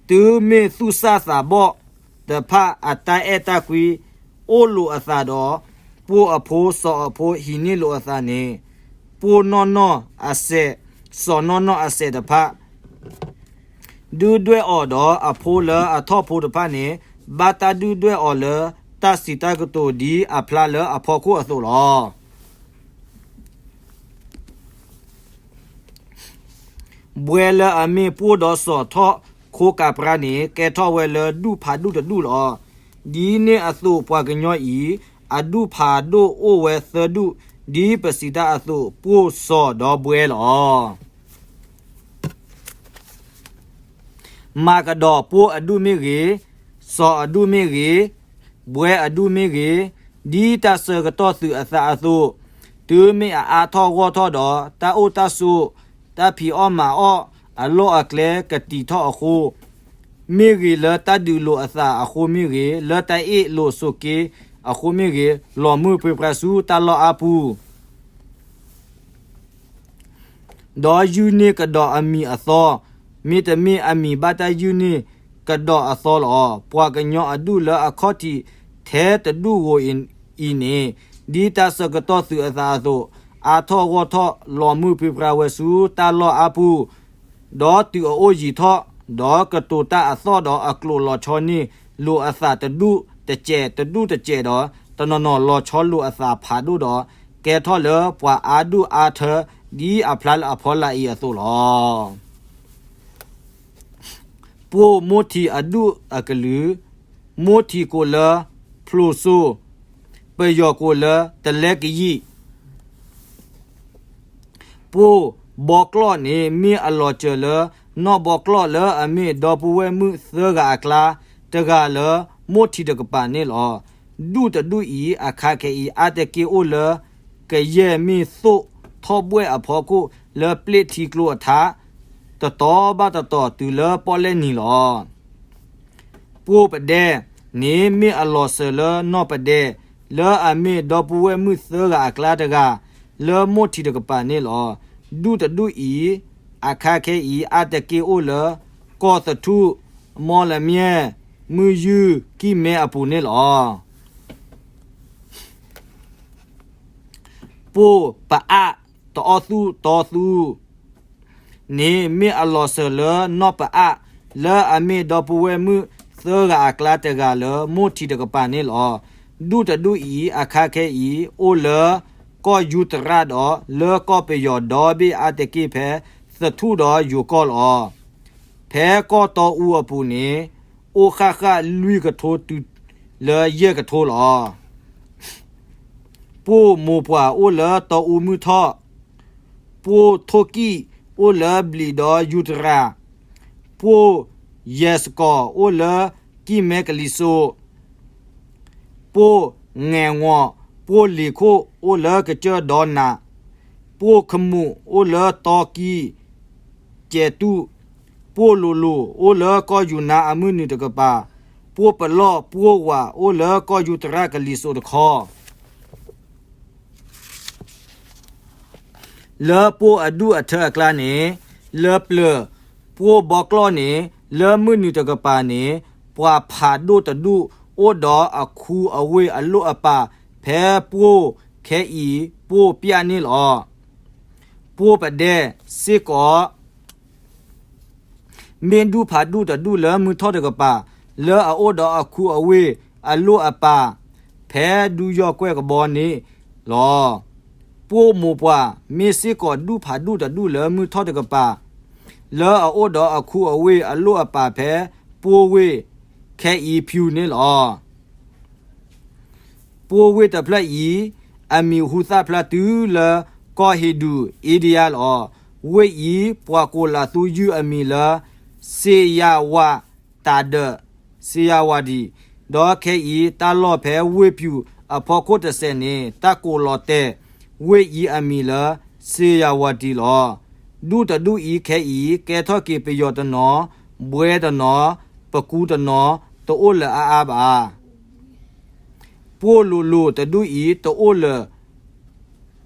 တုၤမ့ၢ်သူၣ်စၢ်သးဘီၣ်တဖၣ်အတၢ်အဲၣ်တၢ်ကွံအိၣ်လိာ်အသးဒီး ပှိၢ်အဖိစီၤအဖိဟံးန့ၢ်လိာ်အသးန့ၣ် ပှိၢ်နီၢ်နီၢ်အစဲး စီၤနီၢ်နီၢ်အစဲးတဖၣ် ဒုၣ်ဒွဲၣ်အီၤဒီးအဖိလၢအထီၣ်ဖိတဖၣ်န့ၣ် ဘၣ်တၢ်ဒုၣ်ဒွဲၣ်အီၤလၢတၢ်စံးတၢ်ကတိၤဒ်အဖျါလၢအဖီခိၣ်အသိးလီၤ. ဘှဲလၢအမ့ၢ်ပှိၢ်ဒီးစီၤထီၣ်ခိကၤပြါန့ၣ် ကဲထီၣ်ဝဲလၢဒူၣ်ဖးဒိၣ်တဒူၣ်လီၤ. ဒ်န့ၣ်အသိးပှၤကညီအံၤ အဒူၣ်ဖးဒိၣ်အိၣ်ဝဲသၢဒူၣ် ဒ်ပစံးတၢ်အသိး ပှိၢ်စီၤဒီးဘှဲလီၤ. မၤကဒီးပှိၢ်အဒူၣ်မ့ၢ်ဂ့ၤ, စီၤအဒူၣ်မ့ၢ်ဂ့ၤ, ဘှဲအဒူၣ်မ့ၢ်ဂ့ၤ, ဒ်တၢ်ဆၢကတီၢ်သုးအသးအသိး, တုၤမ့ၢ်အအါထီၣ်ဂီၢ်ထီၣ်ဒီး တၢ်အိၣ်တၢ်ဆိး, တၢ်ဖံးအီၣ်မၤအီၣ်အလီၢ်အကျဲကတံာ်ထီၣ်အဃိ, မ့ၢ်ဂ့ၤလၢတၢ်ဒုးလိာ်အသးအဃိမ့ၢ်ဂ့ၤ, လၢတၢ်အ့ၣ်လိာ်ဆိးက့အဃိမ့ၢ်ဂ့ၤ, လီၤမုၢ်ပြံပြါဆူတၢ်လီၢ်အါပူၤ ဒီးယုၢ်န့ၢ်ကဒီးအမံၤအသီ, မ့တမ့ၢ်အမံၤဘၣ်တၢ်ယုၢ်န့ၢ်ကဒီးအသီလီၤ. ပှၤကညီအဒူၣ်လၢအခီၣ်ထံးထဲတဒူၣ်ဧိၤအံၤန့ၣ်, ဒ်တၢ်ဆၢကတီၢ်သုးအသးအသိး, အါထီၣ်ဂီၢ်ထီၣ်လီၤမုၢ်ပြံပြါဝဲဆူတၢ်လီၢ်အါပူၤ, ဒီးတုၤအအိၣ်ယံာ်ထီၣ်, ဒီးကတိၤတၢ်အသီၣ်ဒီးအကျိာ်လီၤဆီန့ၢ်လိာ်အသးတဒူၣ်တစဲးတဒူၣ်တစဲးဒီး တနီၤနီၤလီၤဆီလိာ်အသးဖးဒိၣ်ဒီး ကဲထီၣ်လၢပှၤအါဒူၣ်အါထၢ ဒ်အဖျါလၢအဖီလာ်အံၤအသိးလီၤ. ပှိၢ်မိၢ်ထံးအဒူၣ်အကလုာ်, မိၢ်ထံးကိးလၢဖျိစိၤ, ပယီၤကိးလၢတလဲကယံၣ်, ပှိၢ်ဘီကျီၢ်န့ၣ် မ့ၢ်အလီၤစၢၤလၢ နီၢ်ဘီကျီၢ်လၢအမ့ၢ်ဒီပုၢ်ဝဲၢ်မုၣ်သၢဂၤအကျါ တဂၤလၢမိၢ်ထံးတကပၤန့ၣ်လီၤ. ဒူၣ်တဒူၣ်အံၤ အခါခဲအံၤ အါတက့ၢ်အိၣ်လၢ ကယဲၢ်မ့ၢ်သိၣ်ထီၣ်ဘှဲၣ်အဖီခိၣ် လၢပျဲၢ်ထံကျိအထါ တတီၤဘၣ်တတီၤ တုၤလၢပီၣ်လဲၣ်နံၤလီၤ. ပှိၢ်ပဒဲန့ၣ် မ့ၢ်အလီၤစၢၤလၢနီၢ်ပဒဲ လၢအမ့ၢ်ဒီပုၢ်ဝဲၢ်မုၣ်သၢဂၤအကျါတဂၤ လၢမိၢ်ထံးတကပၤန့ၣ်လီၤ. ဒူၣ်တဒူၣ်အံၤ အခါခဲအံၤ အါတက့ၢ်အိၣ်လၢ ကီၢ်သထူၣ်, မီလမၠဲၣ်, မုၢ်ယုၢ်, ကံၢ်မဲအပူၤန့ၣ်လီၤ. ပှိၢ်ပအၣ်တအီၣ်သူၣ်တီသူၣ် န့ၣ် မ့ၢ်အလီၤစၢၤလၢနီၢ်ပအၣ် လၢအမ့ၢ်ဒီပုၢ်ဝဲၢ်မုၣ်သၢဂၤအကျါတဂၤလၢမိၢ်ထံးတကပၤန့ၣ်လီၤ. ဒူၣ်တဒူၣ်အံၤ အခါခဲအံၤ အိၣ်လၢကီၢ်ယူတရၣ်ဒီး လၢကီၢ်ပယီၤဒီဘ့ၣ်အါတက့ၢ်ဖဲသထူၣ်ဒီးယိၤကီၢ်လီၤ. ဖဲကီၢ်တီအူအပူၤန့ၣ် အိၣ်ဃၣ်ဃၣ်လွံၢ်ကထိတုၤလၢယဲၢ်ကထိလီၤ. ပှိၢ်မိၢ်ပှၢ်အိၣ်လၢတီအူမုၢ်ထီၣ်, ပှိၢ်ထိၣ်ကံၣ်အိၣ်လၢဘျံးဒီးယူတရၣ်, ပှိၢ်ယဲၢ်စကီၤအိၣ်လၢကံၢ်မဲကလံၤစိး, ပှိၢ်ငဲၤငီၤ, ပှိၢ်လ့ၤခိၣ်အိၣ်လၢကစၢၢ်ဒီနး, ပှိၢ်ခမူးအိၣ်လၢတီကံၢ်ကဲၤတူၣ်, ပှိၢ်လိၤလိၤအိၣ်လၢကီၢ်ယူၤနါအမုၢ်နုာ်တကပၤ, ပှိၢ်ပလီၢ်ပှိၢ်ဝးအိၣ်လၢကီၢ်ယူၤတရၣ်ကလံၤစိးတခီ လၢပှိၢ်အဒူၣ်အထၢအကျါန့ၣ်, လၢပျၢၤပှိၢ်ဘီကျီၢ်န့ၣ် လၢမုၢ်နုာ်တကပၤန့ၣ် ပှၤဖးဒိၣ်တဒူၣ်အိၣ်ဒီးအခူအဝ့ၢ်အလိၣ်အပာ် ဖဲပှိၢ်ခဲအံၤပှိၢ်ပျၢ်န့ၣ်လီၤ. ပှိၢ်ပဒဲစ့ၢ်ကီး မ့ၢ်ဒူၣ်ဖးဒိၣ်တဒူၣ်လၢမုၢ်ထီၣ်တကပၤ လၢအအိၣ်ဒီးအခူအဝ့ၢ်အလိၣ်အပာ် ဖဲဒူယီၢ်ကွဲၢ်ကဘီန့ၣ်လီၤ. ပှိၢ်မိၢ်ပှၢ် မ့ၢ်စ့ၢ်ကီးဒူၣ်ဖးဒိၣ်တဒူၣ်လၢမုၢ်ထီၣ်တကပၤ လၢအအိၣ်ဒီးအခူအဝ့ၢ်အလိၣ်အပာ်ဖဲပှိၢ်ဝ့ၢ်ခဲအံၤဖၠူန့ၣ်လီၤ. ပှိၢ်ဝ့ၢ်တဖျၢၣ်အံၤ အမံၤဟူသၣ်ဖျါတုၤလၢကီၢ်ဟ့ၣ်ဒူၣ် အ့ဒယါလီၤ. ဝ့ၢ်အံၤ ပှၤကိးလးသူယုၢ်အမံၤလၢ စ့ယၤဝးတၤဒၢး စ့ယၤဝၤဒံး, ဒီးခဲအံၤ တၢ်လီၢ်ဖဲဝ့ၢ်ပျူၤအဖီခိၣ်တစဲးန့ၣ် တၢ်ကိးလီၤတဲာ်ဝ့ၢ်အံၤအမံၤလၢ စ့ယၤဝၤဒံးလီၤ. ဒူၣ်တဒူၣ်အံၤခဲအံၤ ကဲထီၣ်က့ၤပယီၤတနီၤ, ဘှဲတနီၤ, ပကူတနီၤ, တအိၣ်လၢၤအါအါဘၣ်. ပှိၢ်လိၤလိၤတဒူၣ်အံၤ တအိၣ်လၢၤ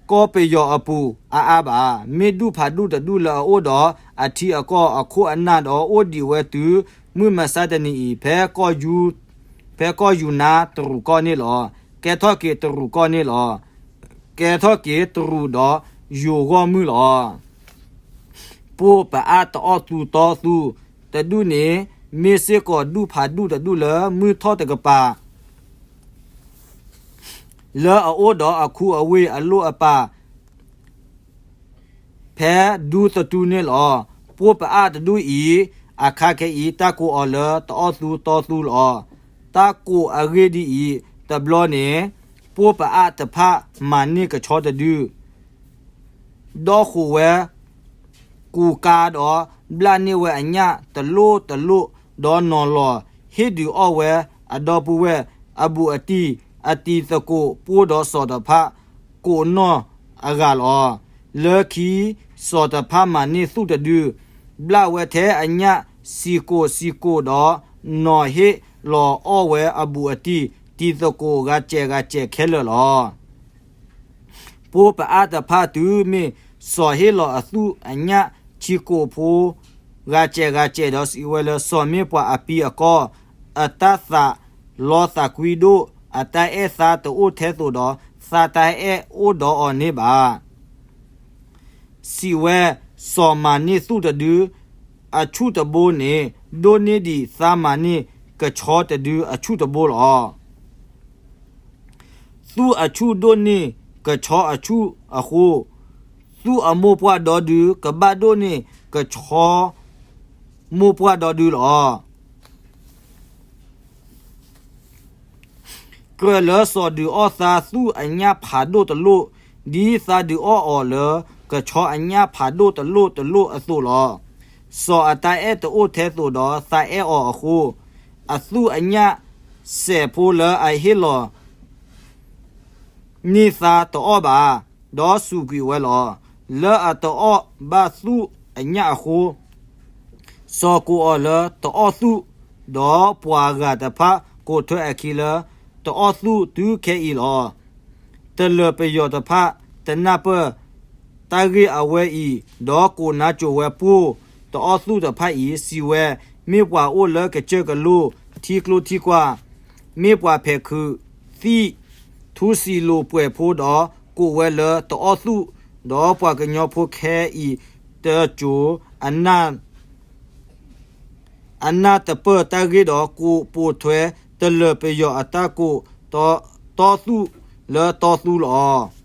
ကီၢ်ပယီၤအပူၤအါအါဘၣ်. မ့ၢ်ဒူၣ်ဖးဒိၣ်တဒူၣ်လၢအအိၣ်ဒီးအထံအကီၢ်အခိၣ်အနၢ်ဒီး အိၣ်ဒံးဝဲတုၤမုၢ်မဆါတနံၤအံၤ ဖဲကီၢ်ယူၤ, ဖဲကီၢ်ယူၤနါတရူးကီၢ်န့ၣ်လီၤ. ကဲထီၣ်က့ၤတရူးကီၢ်န့ၣ်လီၤ. ကဲထီၣ်က့ၤတရူးဒီးယိၤဂီၢ်မုၢ်လီၤ. ပှိၢ်ပအၣ်တအီၣ်သူတီသူ တဒူၣ်န့ၣ် မ့ၢ်စ့ၢ်ကီးဒူၣ်ဖးဒိၣ်တဒူၣ်လၢမုၢ်ထီၣ်တကပၤ လၢအအိၣ်ဒီးအခူအဝ့ၢ်အလိၣ်အပာ် ဖဲဒူသတူန့ၣ်လီၤ. ပှိၢ်ပအၣ်တဒူၣ်အံၤ အခါခဲအံၤ တၢ်ကိးအီၤလၢတအီၣ်သူတီသူလီၤ. တၢ်ကိးအဂ့ၢ်ဒ်အံၤ, တဘျီန့ၣ် ပှိၢ်ပအၣ်တဖၣ်မၤန့ၢ်ကဆီတဒု ဒီၣ်ဃိးဝဲ ကူးကါဒီး ဘျၣ်န့ၢ်ဝဲအညၣ်တလိၣ်တလိၣ် ဒီးနီၤလီၤဟ့ၣ်ဒုးအီၣ်ဝဲအဒီပုၢ်ဝဲၢ်အဘူးအတံၢ် အတံၤသကိး ပှိၢ်ဒီးစီၤတဖၣ်ကိးနီၢ်အဂၤလီၤ. လၢခံ စီၤတဖၣ်မၤန့ၢ်သူၣ်တဒု ဘျၣ်ဝဲထဲအညၣ်စံကိးစံကိးဒီး နီၤဟ့ၣ်လီၤအီၣ်ဝဲအဘူးအတံၢ် တံၤသကိးဂၤစဲးဂၤစဲးခဲလၢာ်လီၤ. ပှိၢ်ပအၣ်တဖၣ်တုၤမ့ၢ်စီၤဟ့ၣ်လီၤအသူၣ်အညၣ်ဆံကိးဖိ ဂၤစဲးဂၤစဲးဒီးစံးဝဲလၢ စီၤမ့ၢ်ပှၤအပံအကီၢ် အတၢ်သးလီသးကွံဒိၣ် အတၢ်အဲၣ်သါတအိၣ်ထဲသိးဒီး သါတၢ်အဲၣ်အိၣ်ဒီးအီၤန့ၣ်ဘၣ်. စံးဝဲ စီၤမၤန့ၢ်သူၣ်တဒု အဆူၣ်တဘိန့ၣ် ဒိၣ်န့ၢ်ဒံးသါမၤန့ၢ်ကဆီတဒုအဆူၣ်တဘိလီၤ. သူၣ်အဆူၣ်ဒိၣ်န့ၢ်ကဆီအဆူၣ်အဃိ, သူၣ်အမိၢ်ပှၢ်ဒီဒု ကဘၣ်ဒိၣ်န့ၢ်ကဆီမိၢ်ပှၢ်ဒီဒုလီၤ. ကြၢးလၢစီၤဒုးအီၣ်သါသူၣ်အညၣ်ဖးဒိၣ်တလိၣ်, ဒ်သါဒုးအီၣ်အီၤလၢ ကဆီအညၣ်ဖးဒိၣ်တလိၣ်တလိၣ်အသိးလီၤ. စီၤအတၢ်အဲၣ်တအိၣ်ထဲသိးဒီးသးအဲၣ်အီၤအဃိ, အသူၣ်အညၣ်စဲးဖိလၢအဟ့ၣ်လီၤ န့ၢ်သါတအီၣ်ဘၣ်, ဒီးစူးကွံာ်ဝဲလီၤ. လၢအတအီၣ်ဘၣ်သူၣ်အညၣ်အဃိ, စီၤကိးအီၤလၢတအီၣ်သူၣ်, ဒီးပှၤဂၤတဖၣ်ကိးထွဲအခံလၢတအီၣ်သူၣ်တုၤခဲအံၤလီၤ. တလၢၤပယီၤတဖၣ်တနၢ်ပၢၢ်တၢ်ဂ့ၢ်အဝဲအံၤ, ဒီးကိးနါစိၤဝဲပိၢ်တအီၣ်သူၣ်တဖၣ်အံၤ, စံးဝဲ, မ့ၢ်ပှၤအိၣ်လၢကစၢၢ်ကလိၢ်ထံကျိထံကွာ်, မ့ၢ်ပှၤဖဲးခုးသံၣ်ထူစံၤလိာ်ပှဲၤဖိဒီး ကိးဝဲလၢတအီၣ်သူၣ်, ဒီးပှၤကညီဖိခဲအံၤတစိၤ အနၢ်တပၢၢ်တၢ်ဂ့ၢ်ဒီး ကိးပိာ်ထွဲတလၢၤပယီၤအတၢ်ကိးတီသူၣ်လၢတီသူလီၤ.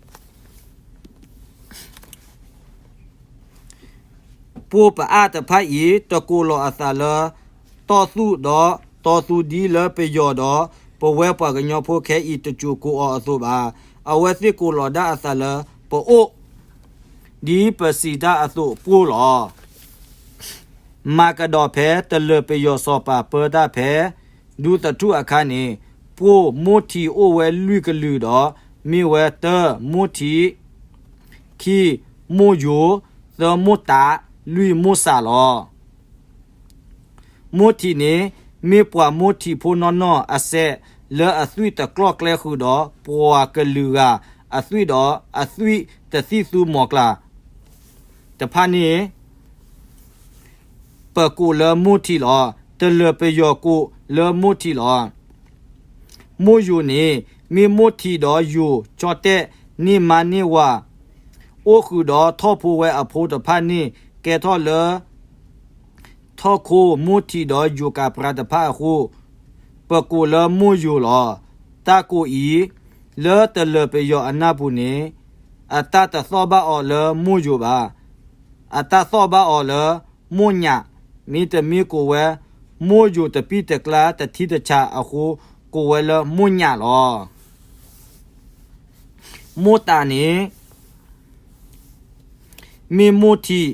ပိၢ်ပအၢ်တဖၣ်အံၤ တကိးလီၤအသးလၢတီသူၣ်ဒီးတီသူဒ်လၢပယီၤဒီး ပဝဲပှၤကညီဖိခဲအံၤတစိၤကိးအီၤအသိးဘၣ်. အဝဲသ့ၣ်ကိးလီၤဒၣ်အသးလၢပအိၣ်, ဒ်ပစံးတၢ်အသိးပိၢ်လီၤ. မၤကဒီးဖဲတလၢၤပယီၤစီၤပၤပၢတၢ်ဖဲ ဒူသထူၣ်အခါန့ၣ်, ပိၢ်မိၢ်ထံးအိၣ်ဝဲလွံၢ်ကလုာ်ဒီး မ့ၢ်ဝဲတၢ မိၢ်ထံး, ခံ, မိၢ်ယိၤ, သၢ မိၢ်တး, လွံၢ် မိၢ်စးလီၤ. မိၢ်ထံးန့ၣ် မ့ၢ်ပှၤမိၢ်ထံးဖိနီၢ်နီၢ်အစဲးလၢအသွံၣ်တကျီၢ်ကျဲဃုာ်ဒီး ပှၤကလုာ်ဂၤအသွံၣ်ဒီးအသွံၣ်တသံၣ်သူမီၤကျၢ်တဖၣ်န့ၣ် ပကိးလၢမိၢ်ထံးလီၤ. တလၢၤပယီၤကိးလၢမိၢ်ထံးလီၤ. မိၢ်ယိၤန့ၣ် မ့ၢ်မိၢ်ထံးဒီးယိၤကၠီၣ်တဲၣ်န့ၢ်မါန့ၢ်ဝၤ အိၣ်ဃုာ်ဒီးထီၣ်ဖိဝဲအဖိတဖၣ်န့ၣ် ကဲထီၣ်လၢ ထီၣ်ခိမိၢ်ထံးဒီးယိၤကးပြါတဖၣ်အဃိ ပကိးလၢမိၢ်ယိၤလီၤ. တၢ်ကိးအံၤ လၢတလၢၤပယီၤအနၢ်ပူၤန့ၣ် အတၢ်တသီၣ်ဘၣ်အီၤလၢမိၢ်ယိၤဘၣ်. အတၢ်သီၣ်ဘၣ်အီၤလၢမိၢ်ညၣ်, မ့တမ့ၢ်ကိးဝဲ မိၢ်ယိၤတပံၢ်တကျါတထံတဆးအဃိ ကိးဝဲလၢမိၢ်ညၣ်လီၤ. မိၢ်တးန့ၣ် မ့ၢ်မိၢ်ထံး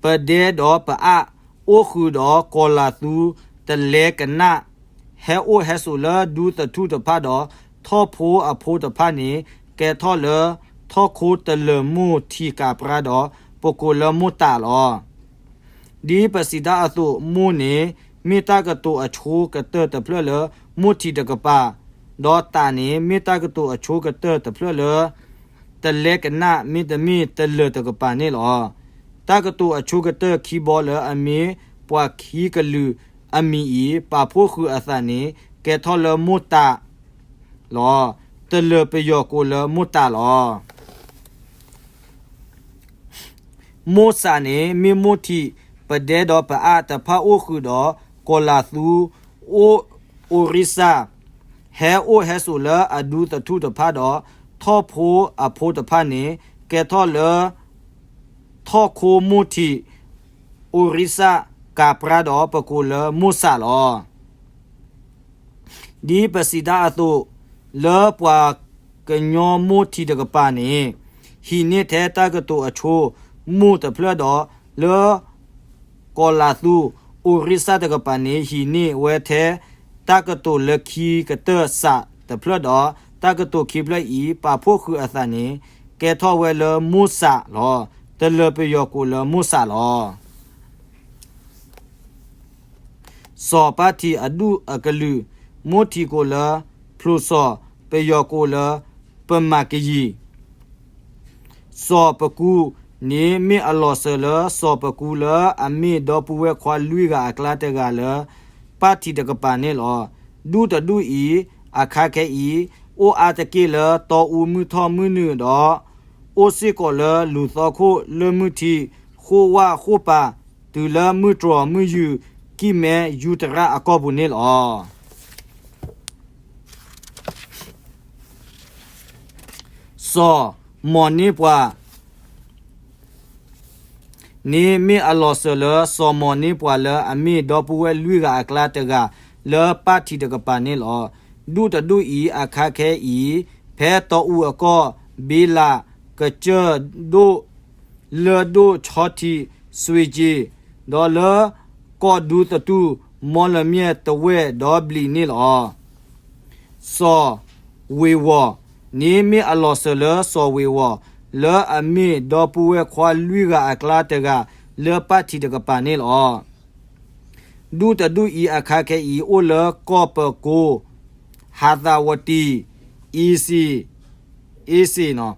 ပဒဲဒီးပအၣ် အိၣ်ဃုာ်ဒီးကီၤလၤသူ တလဲကနၣ် ဟဲအိၣ်ဟဲဆိးလၢဒူသထူၣ်တဖၣ်ဒီး ထီၣ်ဖိအဖိတဖၣ်န့ၣ် ကဲထီၣ်လၢထီၣ်ခိတလၢၤမိၢ်ထံးကးပြါဒီး ပကိးလၢမိၢ်တးလီၤ. ဒ်ပစံးတၢ်အသိး မိၢ်န့ၣ် မ့ၢ်တၢ်ကတိၤအဆိကတၢၢ်တဖျၢၣ်လၢမိၢ်ထံးတကပၤ, ဒီးတးန့ၣ် မ့ၢ်တၢ်ကတိၤအဆိကတၢၢ်တဖျၢၣ်လၢ တလဲကနၣ် မ့တမ့ၢ်တလၢၤတကပၤန့ၣ်လီၤ. တၢ်ကတိၤအဆိကတၢၢ်ခံဘီလၢအမ့ၢ်ပှၤခံကလုာ်အမံၤအံၤ ပာ်ဖှိၣ်ဃုာ်အသးန့ၣ် ကဲထီၣ်လၢမိၢ်တးလီၤ. တလၢၤပယီၤကိးလၢမိၢ်တးလီၤ. မိၢ်စးန့ၣ် မ့ၢ်မိၢ်ထံး ပဒဲဒီးပအၣ်တဖၣ်အိၣ်ဃုာ်ဒီးကီၤလၤသူ အိၣ်အိရံစၢ် ဟဲအိၣ်ဟဲဆိးလၢအဒူသထူၣ်တဖၣ်ဒီး ထီၣ်ဖိအဖိတဖၣ်န့ၣ် ကဲထီၣ်လၢ ထီၣ်ခိမိၢ်ထံး အိရံစၢ်ကးပြါဒီး ပကိးလၢမိၢ်စးလီၤ. ဒ်ပစံးတၢ်အသိး လၢပှၤကညီမိၢ်ထံးတကပၤန့ၣ် ဟံးန့ၢ်ထဲတၢ်ကတိၤအဆိ မိၢ်တဖျၢၣ်ဒီး လၢကီၤလၤသူ အိရံစၢ်တကပၤန့ၣ် ဟံးန့ၢ်ဝဲထဲ တၢ်ကတိၤလၢခံကတၢၢ်စးတဖျၢၣ်ဒီး တၢ်ကတိၤခံဖျၢၣ်အံၤ ပာ်ဖှိၣ်ဃုာ်အသးန့ၣ် ကဲထီၣ်ဝဲလၢမိၢ်စးလီၤ. တလၢၤပယီၤကိးလၢမိၢ်စးလီၤ. စီၤပၢ်ထံးအဒူၣ်အကလုာ်, မိၢ်ထံးကိးလၢဖျိးစီၤ, ပယီၤကိးလၢပမၤကယံၤ. စီၤပကူန့ၣ်မ့ၢ်အလီၤစၢၤလၢ စီၤပကူလၢအမ့ၢ်ဒီပုၢ်ဝဲၢ်ခွါလွံၢ်ဂၤအကျါတဂၤလၢ ပၢ်ထံးတကပၤန့ၣ်လီၤ. ဒူၣ်တဒူၣ်အံၤ အခါခဲအံၤ အိၣ်အါတက့ၢ်လၢတီအူမုၢ်ထီၣ်မုၢ်နုာ်ဒီး အိၣ်စ့ၢ်ကီးလၢလူၤသီခိၣ်လၢမုၢ်ထံး ဃိၣ်ဝၣ်ဃိၣ်ပၤ တုၤလၢမုၢ်တြီၤမုၢ်ယုၢ် ကံၢ်မဲယူတရၣ်အကီၢ်ပူၤန့ၣ်လီၤ. စီၤမီၤန့ၢ်ပှၤ န့ၣ်မ့ၢ်အလီၤစၢၤလၢ စီၤမီၤန့ၢ်ပှၤလၢအမ့ၢ်ဒီပုၢ်ဝဲၢ်လွံၢ်ဂၤအကျါတဂၤ လၢပၢ်ထံးတကပၤန့ၣ်လီၤ. ဒူၣ်တဒူၣ်အံၤ အခါခဲအံၤ ဖဲတီအူအကီၢ် ဘ့လး ကစၢၢ်ဒိၣ် လၢၢ်ဒိၣ်ဆီထံး စွ့ၣ်ကၠ့ၣ်, ဒီးလၢကီၢ်ဒူသတူၢ် မီလမၠဲၣ်တဝဲၢ်ဒီးဘျံးန့ၣ်လီၤ. စီၤဝ့ၤဝီၤန့ၣ် မ့ၢ်အလီၤစၢၤလၢစီၤဝ့ၤဝီၤ လၢအမ့ၢ်ဒီပုၢ်ဝဲၢ်ခွါလွံၢ်ဂၤအကျါတဂၤ လၢပၣ်ထံးတကပၤန့ၣ်လီၤ. ဒူၣ်တဒူၣ်အံၤအခါခဲအံၤ အိၣ်လၢကီၢ်ပကိ ဟးသးဝတံၤ အ့စ့ၣ် အ့စ့ၣ်,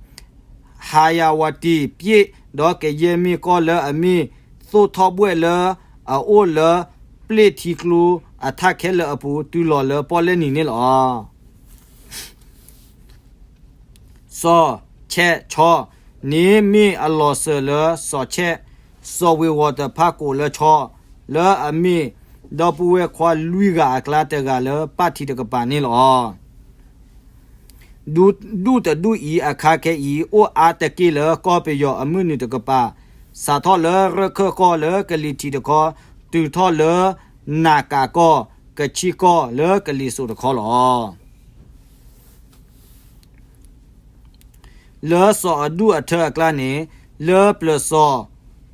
ဟးယၤဝတံၤ ပၠ့ၣ်, ဒီးကယဲၢ်မ့ၢ်ကီၢ်လၢအမ့ၢ်သိၣ်ထီၣ်ဘှဲၣ်လၢအအိၣ်လၢပျ့ၢ်ထံကျိအထးခဲလၢာ်အပူၤ တုၤလီၤလၢပီၣ်လဲၣ်နံၤန့ၣ်လီၤ. စီၤဆဲးဆီန့ၣ် မ့ၢ်အလီၤစၢၤလၢစီၤဆဲး, စီၤဝ့ၤဝီၤတဖၣ်ကိးလၢဆီ, လၢအမ့ၢ်ဒီပုၢ်ဝဲၢ်ခွါလွံၢ်ဂၤအကျါတဂၤလၢပၣ်ထံးတကပၤန့ၣ်လီၤ. ဒူၣ်တဒူၣ်အံၤအခါခဲအံၤ အိၣ်အါတက့ၢ်လၢကီၢ်ပယီၤအမုၢ်နုာ်တကပၤ, စးထီၣ်လၢရၢ်ခၢၣ်ကီၢ်လၢကလံၤထံးတခီ, တုၤထီၣ်လၢနးကးကီၢ် ကဆံၣ်ကီၢ်လၢကလံၤစိးတခီလီၤ. လၢစီၤအဒူၣ်အထၢအကျါန့ၣ်, လၢပျၢၤစီၤ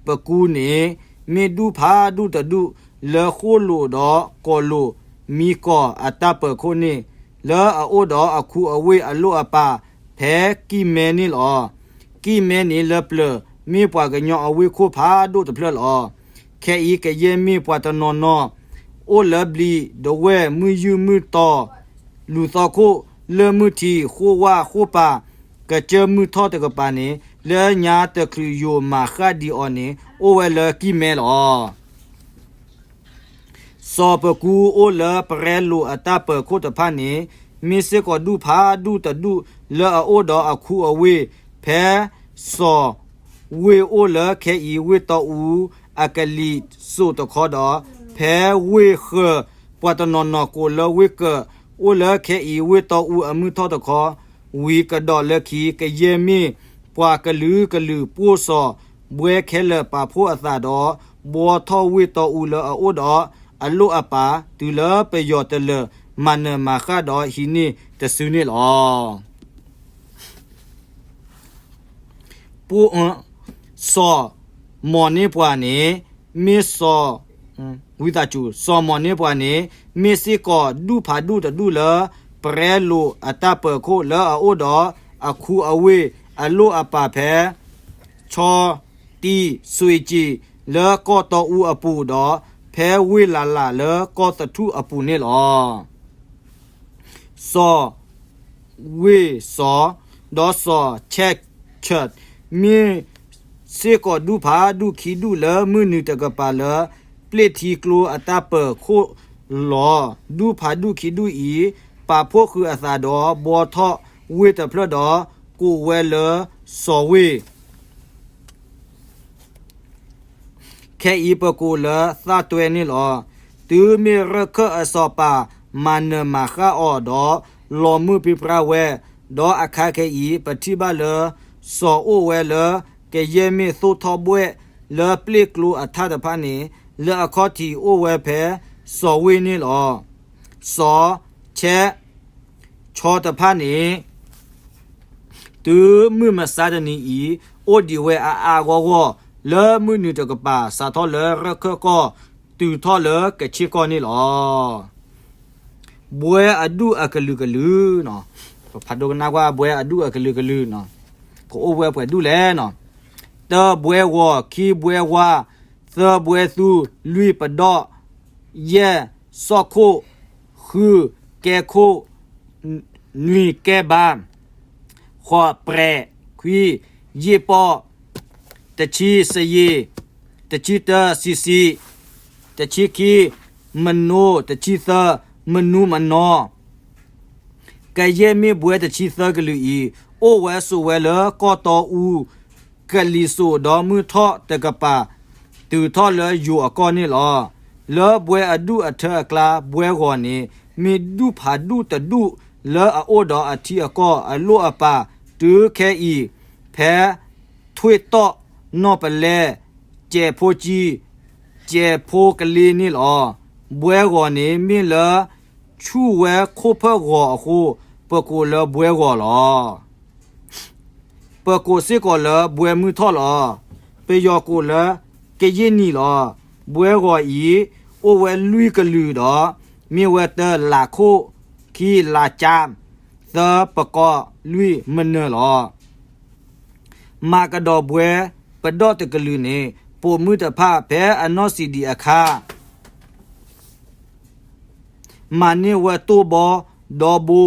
ပကူန့ၣ် မ့ၢ်ဒူၣ်ဖးဒူၣ်တဒူၣ်လၢဃိၣ်လိာ်ဒီးကိးလိာ်မံကီၤအတၢ်ပၢၤခိၣ်န့ၣ်, လၢအအိၣ်ဒီးအခူအဝ့ၢ်အလိၣ်အပာ်ဖဲကံၢ်မဲန့ၣ်လီၤ. ကံၢ်မဲန့ၣ်လၢပျၢၤ မ့ၢ်ပှၤကညီအဝ့ၢ်ခိၣ်ဖးဒိၣ်တဖျၢၣ်လီၤ. ခဲအံၤကယဲၢ်မ့ၢ်ပှၤတနီၤနီၤ အိၣ်လၢဘျံးဒဝဲၢ်မုၢ်ယုၢ်မုၢ်တီၤ လူၤသီခိၣ် လၢမုၢ်ထံးဃိၣ်ဝၣ်ဃိၣ်ပၤ ကစၢၢ်မုၢ်ထီၣ်တကပၤန့ၣ်, လၢညါတချုးယိာ်မၤဃၣ်ဒံးအီၤန့ၣ် အိၣ်ဝဲလၢကံၢ်မဲလီၤ. စီၤပကူအိၣ်လၢပရဲလိာ်အတၢ်ပၢၤခိၣ်တဖၣ်န့ၣ်, မ့ၢ်စ့ၢ်ကီးဒူၣ်ဖးဒူၣ်တဒူၣ်လၢအအိၣ်ဒီးအခူအဝ့ၢ်, ဖဲစီၤဝ့ၢ်အိၣ်လၢခဲအံၤဝ့ၢ်တီအူအကလံၤစိးတခီဒီး, ဖဲဝ့ၢ်ဃၢၤ ပှၤတနီၤနီၤကိးလၢဝ့ၢ်ကၢး အိၣ်လၢခဲအံၤဝ့ၢ်တီအူအမုၢ်ထီၣ်တခီ, ဝံၤကဒီးလၢခံ ကယဲၢ်မ့ၢ်ပှၤကလုာ်ကလုာ်ပိၢ်စီၤဘှဲခဲလၢာ်ပာ်ဖှိၣ်အသးဒီး ဘှီထီၣ်ဝ့ၢ်တီအူလၢအအိၣ်ဒီးအလိၣ်အပာ် တုၤလၢပယီၤတလၢာ်မၤနၢၤမၤဃၣ်ဒီးဟံးန့ၢ်တစုန့ၣ်လီၤ. စီၤမီၤန့ၢ်ပှၤန့ၣ် မ့ၢ်စီၤ ဝံသးစူၤ စီၤမီၤန့ၢ်ပှၤန့ၣ် မ့ၢ်စ့ၢ်ကီးဒူၣ်ဖးဒူၣ်တဒူၣ်လၢ ပရဲလိာ်အတၢ်ပၢၤခိၣ်လၢအအိၣ်ဒီးအခူအဝ့ၢ်အလိၣ်အပာ်ဖဲ ဆီတံၢ်စွ့ၣ်ကၠံၣ် လၢကီၢ်တီအူအပူၤဒီး ဖဲဝ့ၢ်လၤလၤလၢကီၢ်သထူၣ်အပူၤန့ၣ်လီၤ. စီၤဝ့ၢ်စီၤ ဒီးစီၤဆဲးဆၢး မ့ၢ်စ့ၢ်ကီးဒူၣ်ဖးဒူၣ်ခံဒူၣ်လၢမုၢ်နုာ်တကပၤလၢ ပျ့ၢ်ထံကျိအတၢ်ပၢၤခိၣ်လီၤ. ဒူၣ်ဖးဒူၣ်ခံဒူၣ်အံၤ ပာ်ဖှိၣ်ဃုာ်အသးဒီး ဘှီထီၣ်ဝ့ၢ်တဖျၢၣ်ဒီး ကိးဝဲလၢစီၤဝ့ၢ် ခဲအံၤပကိးလၢသၣ်တွဲန့ၣ်လီၤ. တုၤမ့ၢ်ရၢ်ခၢၣ်အစီၤပၤမၤနၢၤမၤဃၣ်အီၤဒီး လီၤမုၢ်ပြံပြါဝဲ, ဒီးအခါခဲအံၤ ပထံၣ်ဘၣ်လၢ စီၤအိၣ်ဝဲလၢ ကယဲၢ်မ့ၢ်သိၣ်ထီၣ်ဘှဲၣ်လၢပျ့ၢ်ကျိအထးတဖၣ်န့ၣ် လၢအခီၣ်ထံးအိၣ်ဝဲဖဲစီၤဝ့ၢ်န့ၣ်လီၤ. စီၤဆဲး ဆီတဖၣ်န့ၣ် တုၤမုၢ်မဆါတနံၤအံၤ အိၣ်ဒံးဝဲအါအါဂီၢ်ဂီၢ် လၢမုၢ်နုာ်တကပၤ စးထီၣ်လၢရၢ်ခၢၣ်ကီၢ် တုၤထီၣ်လၢကဆ့ၣ်ကီၢ်န့ၣ်လီၤ. ဘှဲအဒူၣ်အကလုာ်ကလုာ်, ပဖးဒိကနၣ်ကွၢ်ဘှဲအဒူၣ်အကလုာ်ကလုာ်, ကအိၣ်ဝဲပှဲၤဒူၣ်လဲၣ်. တၢဘှဲဂီၤ, ခံဘှဲဝါ, သၢဘှဲသူ, လွံၢ်ပဒီၣ်, ယဲၢ်စီၣ်ခိၣ်, ဃုကဲခိၣ်, နွံကဲဘါ, ဃိးပြဲး, ခွံယ့ၣ်ပီၣ်, တဆံစယံး, တဆံတၢစံစံး, တဆံခံ မနိ, တဆံသၢ မနုၤမနီၤ. ကယဲၢ်မ့ၢ်ဘှဲတဆံသၢကလုာ်အံၤ အိၣ်ဝဲဆိးဝဲလၢကီၢ်တီအူ ကလံၤစိးဒီးမုၢ်ထီၣ်တကပၤ တုၤထီၣ်လၢယိၤအကီၢ်န့ၣ်လီၤ. လၢဘှဲအဒူၣ်အထၢအကျါ ဘှဲဂီၤန့ၣ် မ့ၢ်ဒူၣ်ဖးဒူၣ်တဒူၣ်လၢအအိၣ်ဒီးအထံအကီၢ်အလိၣ်အပာ် တုၤခဲအံၤ ဖဲထွ့ၣ်တီၣ်နီၢ်ပလဲ ကဲးဖိကၠံ ကဲးဖိကလ့န့ၣ်လီၤ. ဘှဲဂီၤန့ၣ် မ့ၢ်လၢဆူၣ်ဝဲခိၣ်ဖၢၣ်ဂီၤအဃိ ပကိးလၢဘှဲဂီၤလီၤ. ပကိးစ့ၢ်ကီးလၢဘှဲမုၢ်ထီၣ်လီၤ. ပယီၤကိးလၢ ကယ့ၢ်နံၣ်လီၤ. ဘှဲဂီၤအံၤ အိၣ်ဝဲလွံၢ်ကလုာ်ဒီး မ့ၢ်ဝဲတၢ လးခိၣ်, ခံ လးကၠါ, သၢ ပကီၢ်, လွံၢ် မနၢၤလီၤ. မၤကဒီးဘှဲပဒီတကလုာ်န့ၣ် ပိာ်မုၣ်တဖၣ်ဖဲအနီၢ်စံးဒံးအခါ မၤန့ၢ်ဝဲတိၢ်ဘီဒီဘိ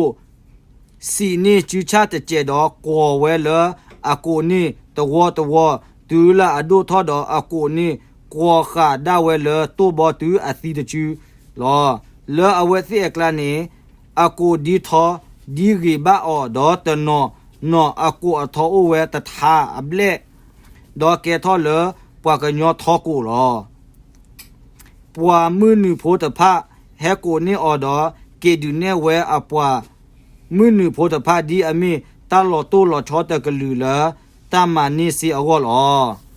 စံးန့ၢ်စုဆၣ်တစဲးဒီး ကွီၤဝဲလၢအကိးန့ၣ်တဝီတဝီ, တုၤလၢအဒိၣ်ထီၣ်ဒီးအကိးန့ၣ် ကွီၤဃာ်ဒၣ်ဝဲလၢတိၢ်ဘီတုၤအသံတစုလီၤ. လၢအဝဲသ့ၣ်အကျါန့ၣ် အကိးဒ်ထီ ဒ်ဂ့ၤဘၣ်အီၤ, ဒီးတနီၤနီၤအကိးအထီအိၣ်ဝဲတထါအဘျဲၣ်, ဒီးကဲထီၣ်လၢပှၤကညီထီကိးလီၤ. ပှၤမုၢ်နုာ်ဖိတဖၣ် ဟဲကိးန့ၢ်အီၤဒီး က့ၤဒုးနဲၣ်ဝဲအပှၤမုၢ်နုာ်ဖိတဖၣ် ဒ်အမ့ၢ်တၢ်လီၤတိၢ်လီၤဆီတကလုာ်လၢ တၢ်မၤန့ၢ်စ့အဂီၢ်လီၤ.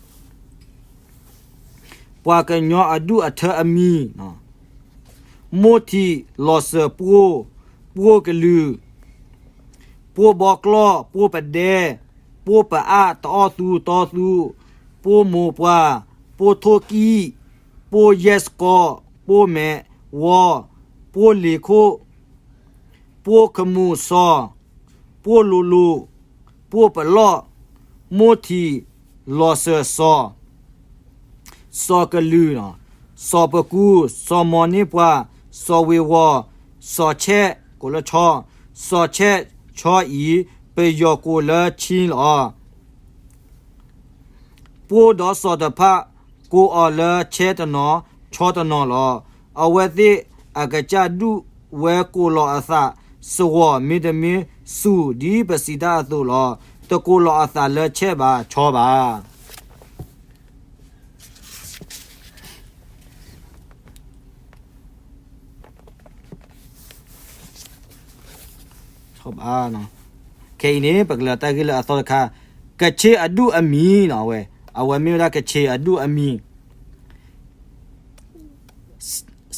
ပှၤကညီအဒူၣ်အထၢအမံၤ, မိၢ်ထံးလီၤစၢၤပှိၢ်, ပှိၢ်ကလုာ်, ပှိၢ်ဘီကျီၢ်, ပှိၢ်ပဒဲ, ပှိၢ်ပအၣ်, တအီၣ်သူတီသူ, ပှိၢ်မိၢ်ပှၢ်, ပှိၢ်ထိၣ်ကံၣ်, ပှိၢ်ယဲၢ်စကီး, ပှိၢ်မဲးဝီ, ပှိၢ်လ့ၤခိၣ်, ပှိၢ်ခမူၣ်စီၤ, ပှိၢ်လိၤလိၤ, ပှိၢ်ပလီၢ်, မိၢ်ထံးလီၤစၢၤစီၤ, စီၤကလုာ်, စီၤပကူ, စီၤမီၤန့ၢ်ပှၤ, စီၤဝ့ၤဝီၤ, စီၤဆဲး, ကိးလၢဆီ, စီၤဆဲးဆီအံၤ ပယီၤကိးလၢဆံလီၤ. ပှိၢ်ဒီးစီၤတဖၣ် ကိးအီၤလၢဆဲတနီၤ, ဆီတနီၤလီၤ. အဝဲသ့ၣ်အကစၢ်ဒူၣ်ဝဲကိးလီၤအသး စဝီၤ မ့တမ့ၢ်စူၤ ဒ်ပစံးတၢ်အသိးလီၤ. တကိးလီၤအသးလၢဆဲဘၣ်, ဆီဘၣ်. ခဲအံၤန့ၣ် ပကလဲၤတၢ်ဂ့ၢ်လၢအသီတခါ, ကဆ့အဒူၣ်အမံၤနီၤ, အဝဲ, အဝဲမ့ၢ်ဝဲဒၣ်ကဆ့အဒူၣ်အမံၤ,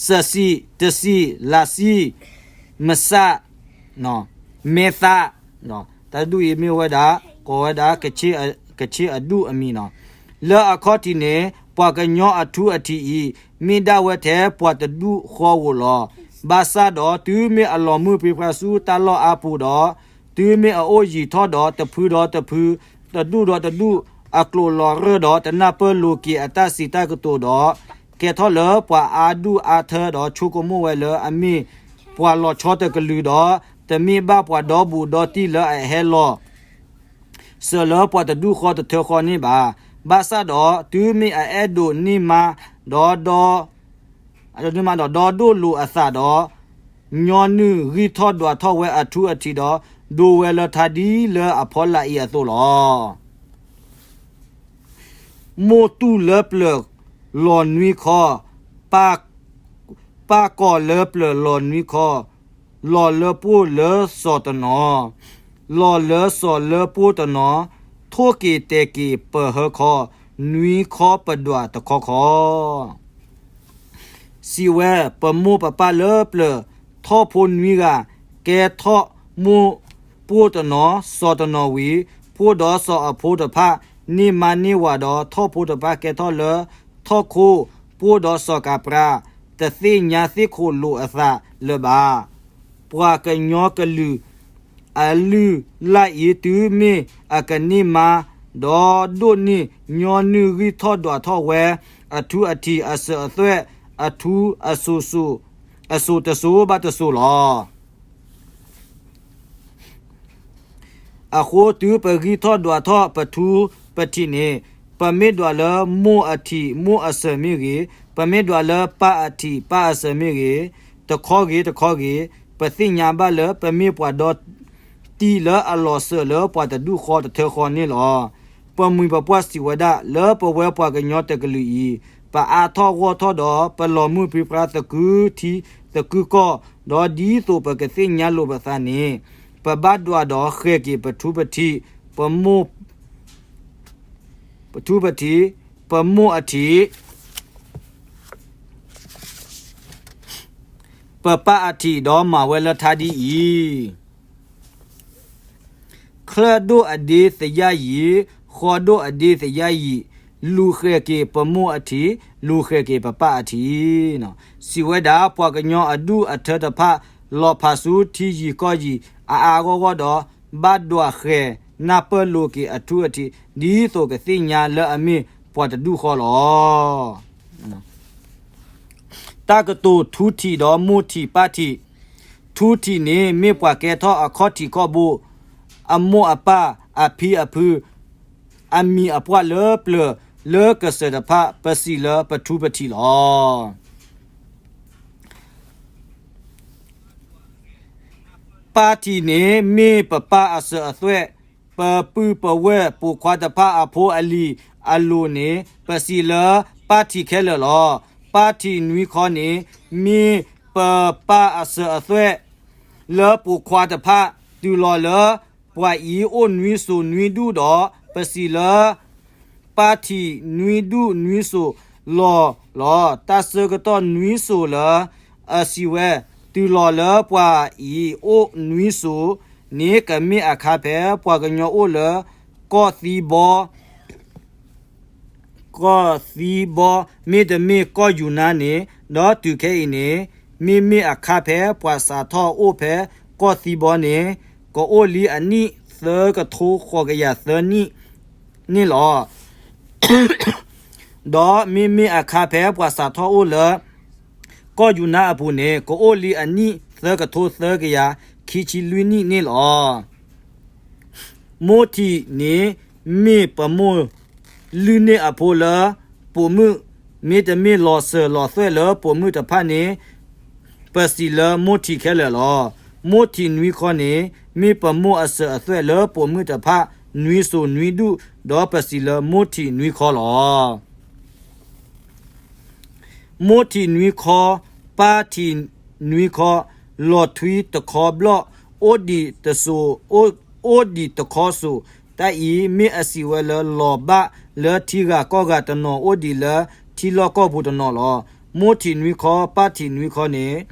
စစံး, တစံး, လါစံး, မစၢ်, မဲသၣ်, တၢ်ဒူၣ်အံၤမ့ၢ်ဝဲဒၣ်, ကိးဝဲဒၣ် ကဆ့အဒူၣ်အမံၤနီၤ. လၢအခီၣ်ထံးန့ၣ် ပှၤကညီအထူအထံးအံၤ မ့ၢ်ဒၣ်ဝဲထဲပှၤတဒူၣ်ဃီဧိၤလီၤ. ဘၣ်ဆၣ်ဒီးတုၤမ့ၢ်အလီၤမုၢ်ပြံပြါဆူတၢ်လီၢ်အါပူၤဒီး, တုၤမ့ၢ်အအိၣ်ယံာ်ထီၣ်ဒီးတဖုဒီးတဖု, တဒူၣ်ဒီးတဒူၣ်, အကျိာ်လီၤရၢၢ်ဒီးတနၢ်ပၢၢ်လိာ်က့ၤအတၢ်စံးတၢ်ကတိၤဒီး, ကဲထီၣ်လၢပှၤအါဒူၣ်အါထၢဒီးဆိကမိၣ်ဝဲလၢအမ့ၢ်ပှၤလီၤဆီတကလုာ်ဒီး, တမ့ၢ်ဘၣ်ပှၤဒီဘူးဒီတံၢ်လၢအဟဲလီၤ စၢၤလၢပှၤတဒူၣ်ဃီတထၢဃီန့ၣ်ဘၣ်. ဘၣ်ဆၣ်ဒီးတုၤမ့ၢ်အအဲၣ်ဒိးန့ၢ်မါဒီး, ဒီးဒိၣ်လိာ်အသးဒီး, ညီနုၢ်ဂံၢ်ထီၣ်ဒွးထီၣ်ဝဲအထူအထံးဒီး, ဒိးဝဲလၢထါဒ်လၢအဖီလာ်အံၤအသိးလီၤ. မိၢ်တူၢ်လၢပျၢၤလီၤနွံခီ, ပၢ်ကီၤလၢပျၢၤလီၤနွံခီ, လီၤလၢပှိၢ်လၢစီၤတနီၤ, လီၤလၢစီၤလၢပှိၢ်တနီၤ, ထိၣ်က့ၤတဲာ်က့ၤပၢၤဟၢခီ, နွံခီပဒွးတခီခီ စံးဝဲ, ပမိၢ်ပပၢ်လၢပျၢၤ, ထီၣ်ဖိနွံဂၤ, ကဲထီၣ်မိၢ်ပှိၢ်တနီၤ, စီၤတနီၤဝံၤ, ပှိၢ်ဒီးစီၤအဖိတဖၣ်, န့ၢ်မါန့ၢ်ဝၤဒီး ထီၣ်ဖိတဖၣ်ကဲထီၣ်လၢထီၣ်ခိၣ်, ပှိၢ်ဒီးစီၤကၤပြါ, တသ့ၣ်ညါသ့ၣ်ခိၣ်လိာ်အသးလၢၤဘၣ်. ပှၤကညီကလုာ် အလုၢ်အလၢ်အံၤ တုၤမ့ၢ်အကန့ၢ်မါ, ဒီးဒိၣ်န့ၢ်ညီနုၢ်ဂံၢ်ထီၣ်ဒွးထီၣ်ဝဲ, အထူအထံးအစၢၤအသွဲၣ်, အထူအစိၤစိၤ, အစိၤတစိၤဘၣ်တစိၤလီၤ. အဃိတုၤပဂံၢ်ထီၣ်ဒွးထီၣ်ပထူပထံးန့ၣ်, ပမ့ၢ်ဒွးလၢမိၢ်အထံးမိၢ်အစၢၤမ့ၢ်ဂ့ၤ, ပမ့ၢ်ဒွးလၢပၢ်အထံးပၢ်အစၢၤမ့ၢ်ဂ့ၤ, တခီဂ့ၤတခီဂ့ၤ, ပသ့ၣ်ညါဘၣ်လၢပမ့ၢ်ပှၤဒီတံၢ်လၢအလီၤစၢၤလၢပှၤတဒူၣ်ဃီတထၢဃီန့ၣ်လီၤ. ပမှံၤပပှၢ်စံးဝဲဒၣ်, လၢပဝဲပှၤကညီတကလုာ်အံၤ, ပအါထီၣ်ဂီၢ်ထီၣ်ဒီး ပလီၤမုၢ်ပြံပြါသကုၤထံသကုၤကီၢ်, ဒီးဒ်သိးပကသ့ၣ်ညါလိာ်ပသးန့ၣ်, ပဘၣ်ဒွးဒီးဃဲၤက့ၤပထူပထံး, ပမိၢ် ပထူပထံး, ပမိၢ်အထံး, ပပၢ်အထံးဒီးမၤဝဲလၢထါဒ်အံၤ, ချၢၣ်ဒိၣ်အဒ့သယၣ်ယံာ်, ဃီဒိၣ်အဒ့သယၣ်ယံာ်, လူၤဃဲၤက့ၤပမိၢ်အထံး, လူၤဃဲၤက့ၤပပၢ်အထံး. စံးဝဲဒၣ်, ပှၤကညီအဒူၣ်အထၢတဖၣ် လီၤဖးဆူထံယံၤကီၢ်ယံၤအါအါဂီၢ်ဂီၢ်ဒီး ဘၣ်ဒွးဃဲၤနၢ်ပၢၢ်လိာ်က့ၤအထူအထံး ဒ်သိးကသ့ၣ်ညါလၢအမ့ၢ်ပှၤတဒူၣ်ဃီလီၤ. တၢ်ကတိၤထူထံးဒီးမိၢ်ထံးပၢ်ထံး. ထူထံးန့ၣ်မ့ၢ်ပှၤကဲထီၣ်အခီၣ်ထံးခီၣ်ဘိ, အမိၢ်အပၢ်အဖံအဖု, အမံၤအပှၢ်လၢပျၢၤလၢကစၢၢ်တဖၣ် ပစံးလၢပထူပထံးလီၤ. ပၢ်ထံးန့ၣ်မ့ၢ်ပပၢ်အစၢၤအသွဲၣ်, ပပုၢ်ပဝဲၢ်ပိာ်ခွါတဖၣ်အဖိအလံၤအလိၤန့ၣ် ပစံးလၢပၢ်ထံးခဲလၢာ်လီၤ. ပၢ်ထံးနွံခီန့ၣ် မ့ၢ်ပပၢ်အစၢၤအသွဲၣ် လၢပိာ်ခွါတဖၣ် တုၤလီၤလၢပှၤအံၤအိၣ်နွံစိၤနွံဒူၣ်ဒီး ပစံးလၢ ပၢ်ထံးနွံဒူၣ်နွံစိၤလီၤလီၤ. တၢ်ဆၢကတီၢ်နွံစိၤလၢအစံးဝဲ တုၤလီၤလၢပှၤအံၤအိၣ်နွံစိၤန့ၣ် ကမ့ၢ်အခါဖဲပှၤကညီအိၣ်လၢကီၢ်သံဘီ ကီၢ်သံဘီ မ့တမ့ၢ်ကီၢ်ယူၤနါန့ၣ်, ဒီးတုၤခဲအံၤန့ၣ် မ့မ့ၢ်အခါဖဲပှၤစးထီၣ်အိၣ်ဖဲကီၢ်သံဘီန့ၣ် ကအိၣ်လံအနံၣ်သၢကထိဃိးကယၤသၢနံၣ်န့ၣ်လီၤ. ဒီးမ့မ့ၢ်အခါဖဲပှၤစးထီၣ်အိၣ်လၢ ကီၢ်ယူၤနါအပူၤန့ၣ် ကအိၣ်လံအနံၣ်သၢကထိသၢကယၤခံဆံလွံၢ်နံၣ်န့ၣ်လီၤ. မိၢ်ထံးန့ၣ် မ့ၢ်ပမိၢ်လုၢ်န့ၢ်အဖိလၢပိာ်မုၣ်, မ့တမ့ၢ်လီၤစၢၤလီၤသွဲၣ်လၢပိာ်မုၣ်တဖၣ်န့ၣ် ပစံးလၢမိၢ်ထံးခဲလၢာ်လီၤ. မိၢ်ထံးနွံခီန့ၣ် မ့ၢ်ပမိၢ်အစၢၤအသွဲၣ်လၢပိာ်မုၣ်တဖၣ်နွံစိၤနွံဒူၣ်, ဒီးပစံးလၢမိၢ်ထံးနွံခီလီၤ. မိၢ်ထံးနွံခီ, ပၢ်ထံးနွံခီ, လီၤထွံတခီဘျီၣ်, အိၣ်ဒံးတစိၤ, အိၣ်ဒံးတခီစိၤ, တၢ်အံၤမ့ၢ်အစံးဝဲလၢလီၤဘၣ်လၢထံဂၤကီၢ်ဂၤတနီၤ အိၣ်ဒံးလၢထံလီၢ်ကီၢ်ပူၤတနီၤလီၤ. မိၢ်ထံးနွံခီ, ပၢ်ထံးနွံခီန့ၣ်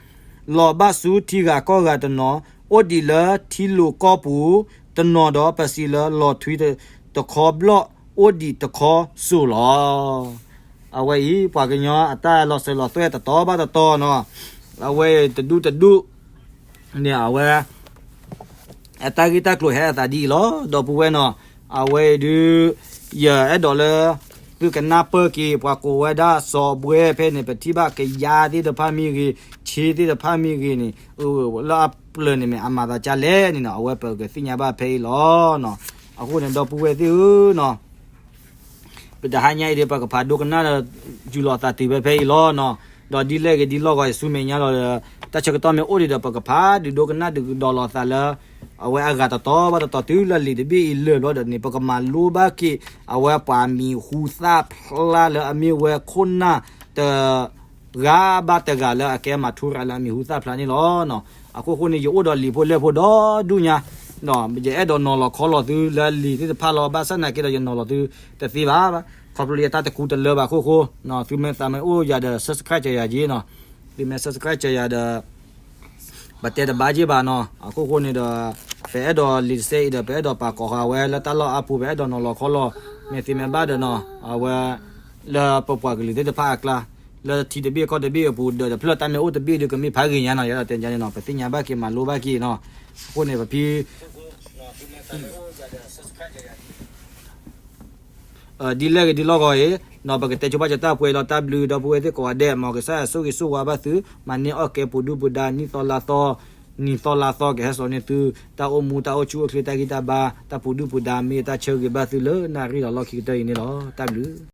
လီၤဘၣ်ဆူထံဂၤကီၢ်ဂၤတနီၤ, အိၣ်ဒံးလၢထံလိာ်ကီၢ်ပူၤတနီၤဒီး ပစံးလၢလီၤထွံတခီဘျီၣ်, အိၣ်ဒံးတခီစိၤလီၤ. အဝဲအံၤ ပှၤကညီအတၢ်လီၤစၢၤလီၤသွဲၣ်တတီၤဘၣ်တတီၤနီၤ, အဝဲတဒူၣ်တဒူၣ်န့ၣ် အဝဲ အတၢ်ဂ့ၢ်တၢ်ကျိၤဟဲအသးဒ်အံၤလီၤ ဒီပုၢ်ဝဲၢ်နီၤ. အဝဲအံၤဒုး ယအဲၣ်ဒိးလၢ သုကနၢ်ပၢၢ်က့ၤ ပှၤကိးဝဲဒၣ်စီၤဘှဲဖဲန့ၣ် ပထံၣ်ဘၣ်ကယၤသ့ၣ်တဖၣ်မ့ၢ်ဂ့ၤ, ဆ့သ့ၣ်တဖၣ်မ့ၢ်ဂ့ၤန့ၣ် လၢအပျၢၤန့ၣ်မ့ၢ်အမၤသးကါလဲၣ်န့ၣ်နီၤ, အဝဲပကသ့ၣ်ညါဘၣ်ဖဲအံၤလီၤနီၤ. အဃိန့ၣ် ဒီပုၢ်ဝဲၢ်သ့ၣ်ဧၢနီၤ ပတဟါညါအံၤဒီး ပကဖးဒိကနၣ်ဒီး ယူၤလီၤသးတုၤဖဲဖဲအံၤလီၤနီၤ. ဒီးဒ်လဲၣ်ဂ့ၤဒ်လဲၣ်ဂ့ၤ ဆူမဲာ်ညါလီၤဒီး တၢ်ဆၢကတီၢ်မ့ၢ်အိၣ်ဒံးဒီး ပကဖးဒုးဒိကနၣ်ဒုးကဒီးလီၤသးလၢ အဝဲအဂၤတတီၤဘၣ်တတီၤတုၤလၢလံာ်တဘ့ၣ်အံၤလၢာ်ဘျီဒီးန့ၣ် ပကမၤလိဘၣ်က့ၤ အဝဲပှၤမံၤဟူသၣ်ဖျါလၢအမ့ၢ်ဝဲခိၣ်နၢ်တ ဂၤဘၣ်တဂၤလၢအကဲမၤထူရၤလၢအမံၤဟူသၣ်ဖျါန့ၣ်လီၤ. အဃိဃိန့ၣ် ယအိၣ်ဒီးလံာ်ဖိလဲၢ်ဖိဒီဒူၣ်ညါ, ယအဲၣ်ဒိးနီၤလီၤခီလီၤသုလၢလံာ်သ့ၣ်တဖၣ်လီၤ. ဘၣ်ဆၣ်နာ်က့ဒီး ယနီၤလီၤသုတသ့ဘၣ်. ခီဖျိလၢယတၢ်တကူတလၢဘၣ်အဃိဃိ, သုမ့ၢ်သးမ့ၢ်အိၣ်ယၤဒီး subscribe ကၢၤယၤက့ၤနီၤ, သုမ့ၢ် subscribe ကၢၤယၤဒီး ပတဲတဘၣ်က့ၤဘၣ်နီၤ. အဃိဃိန့ၣ်ဒီး ပအဲၣ်ဒိးလံာ်တစဲးအံၤဒီး ပအဲၣ်ဒိးပာ်ကိးဃာ်ဝဲလၢတၢ်လီၢ်အါပူၤ ပအဲၣ်ဒိးနီၤလီၤခီလီၤ မ့ၢ်သ့မ့ၢ်ဘၣ်ဒီးနီၤ, အဝဲ လၢပပှၤကလုာ်သ့ၣ်တဖၣ်အကျါ, လၢထံတဘ့ၣ်ကီၢ်တဘ့ၣ်အပူၤ ဒီးတဖျၢၣ်တၢ်မ့ၢ်အိၣ်တဘ့ၣ်ဒီး ကမ့ၢ်ဖးဂ့ၤညါနီၤ, ယအဲၣ်ဒိးတဲညါန့ၣ်နီၤ, ပသ့ၣ်ညါဘၣ်က့ၤမၤလိဘၣ်က့ၤနီၤ. အဃိန့ၣ် ပဖံ ဒ်လဲၣ်ဂ့ၤဒ်လဲၣ်ဂ့ၤအံၤ, ဒီးပကတဲဆိဘၣ်ကတၢ်ပှဲၤလီၤ. တၢ်ဘျုးဒီပုၢ်ဝဲၢ်သ့ၣ်ကိးဂၤဒဲး, မ်ကစၢ်ယွၤဆိၣ်ဂ့ၤဆိၣ်ဝါဘၣ်သု, မၤန့ၢ်အီၣ်ကဲပူၤဒုၣ်ပူၤဒါ နံၣ်သီလါသီ, နံၣ်သီလါသီကဟဲစိာ်န့ၢ်သု တၢ်အိၣ်မူတၢ်အိၣ်ဆူၣ်အိၣ်ချ့တၢ်ဂံၢ်တၢ်ဘါ တၢ်ပူၤဒုၣ်ပူၤဒါ မ့ၢ်တၢ်ဆၢဂ့ၤဘၣ်သုလၢနၣ်ရံၣ်ဒီးလီၢ်ခံကတၢၢ်အံၤန့ၣ်လီၤ. တၢ်ဘျုး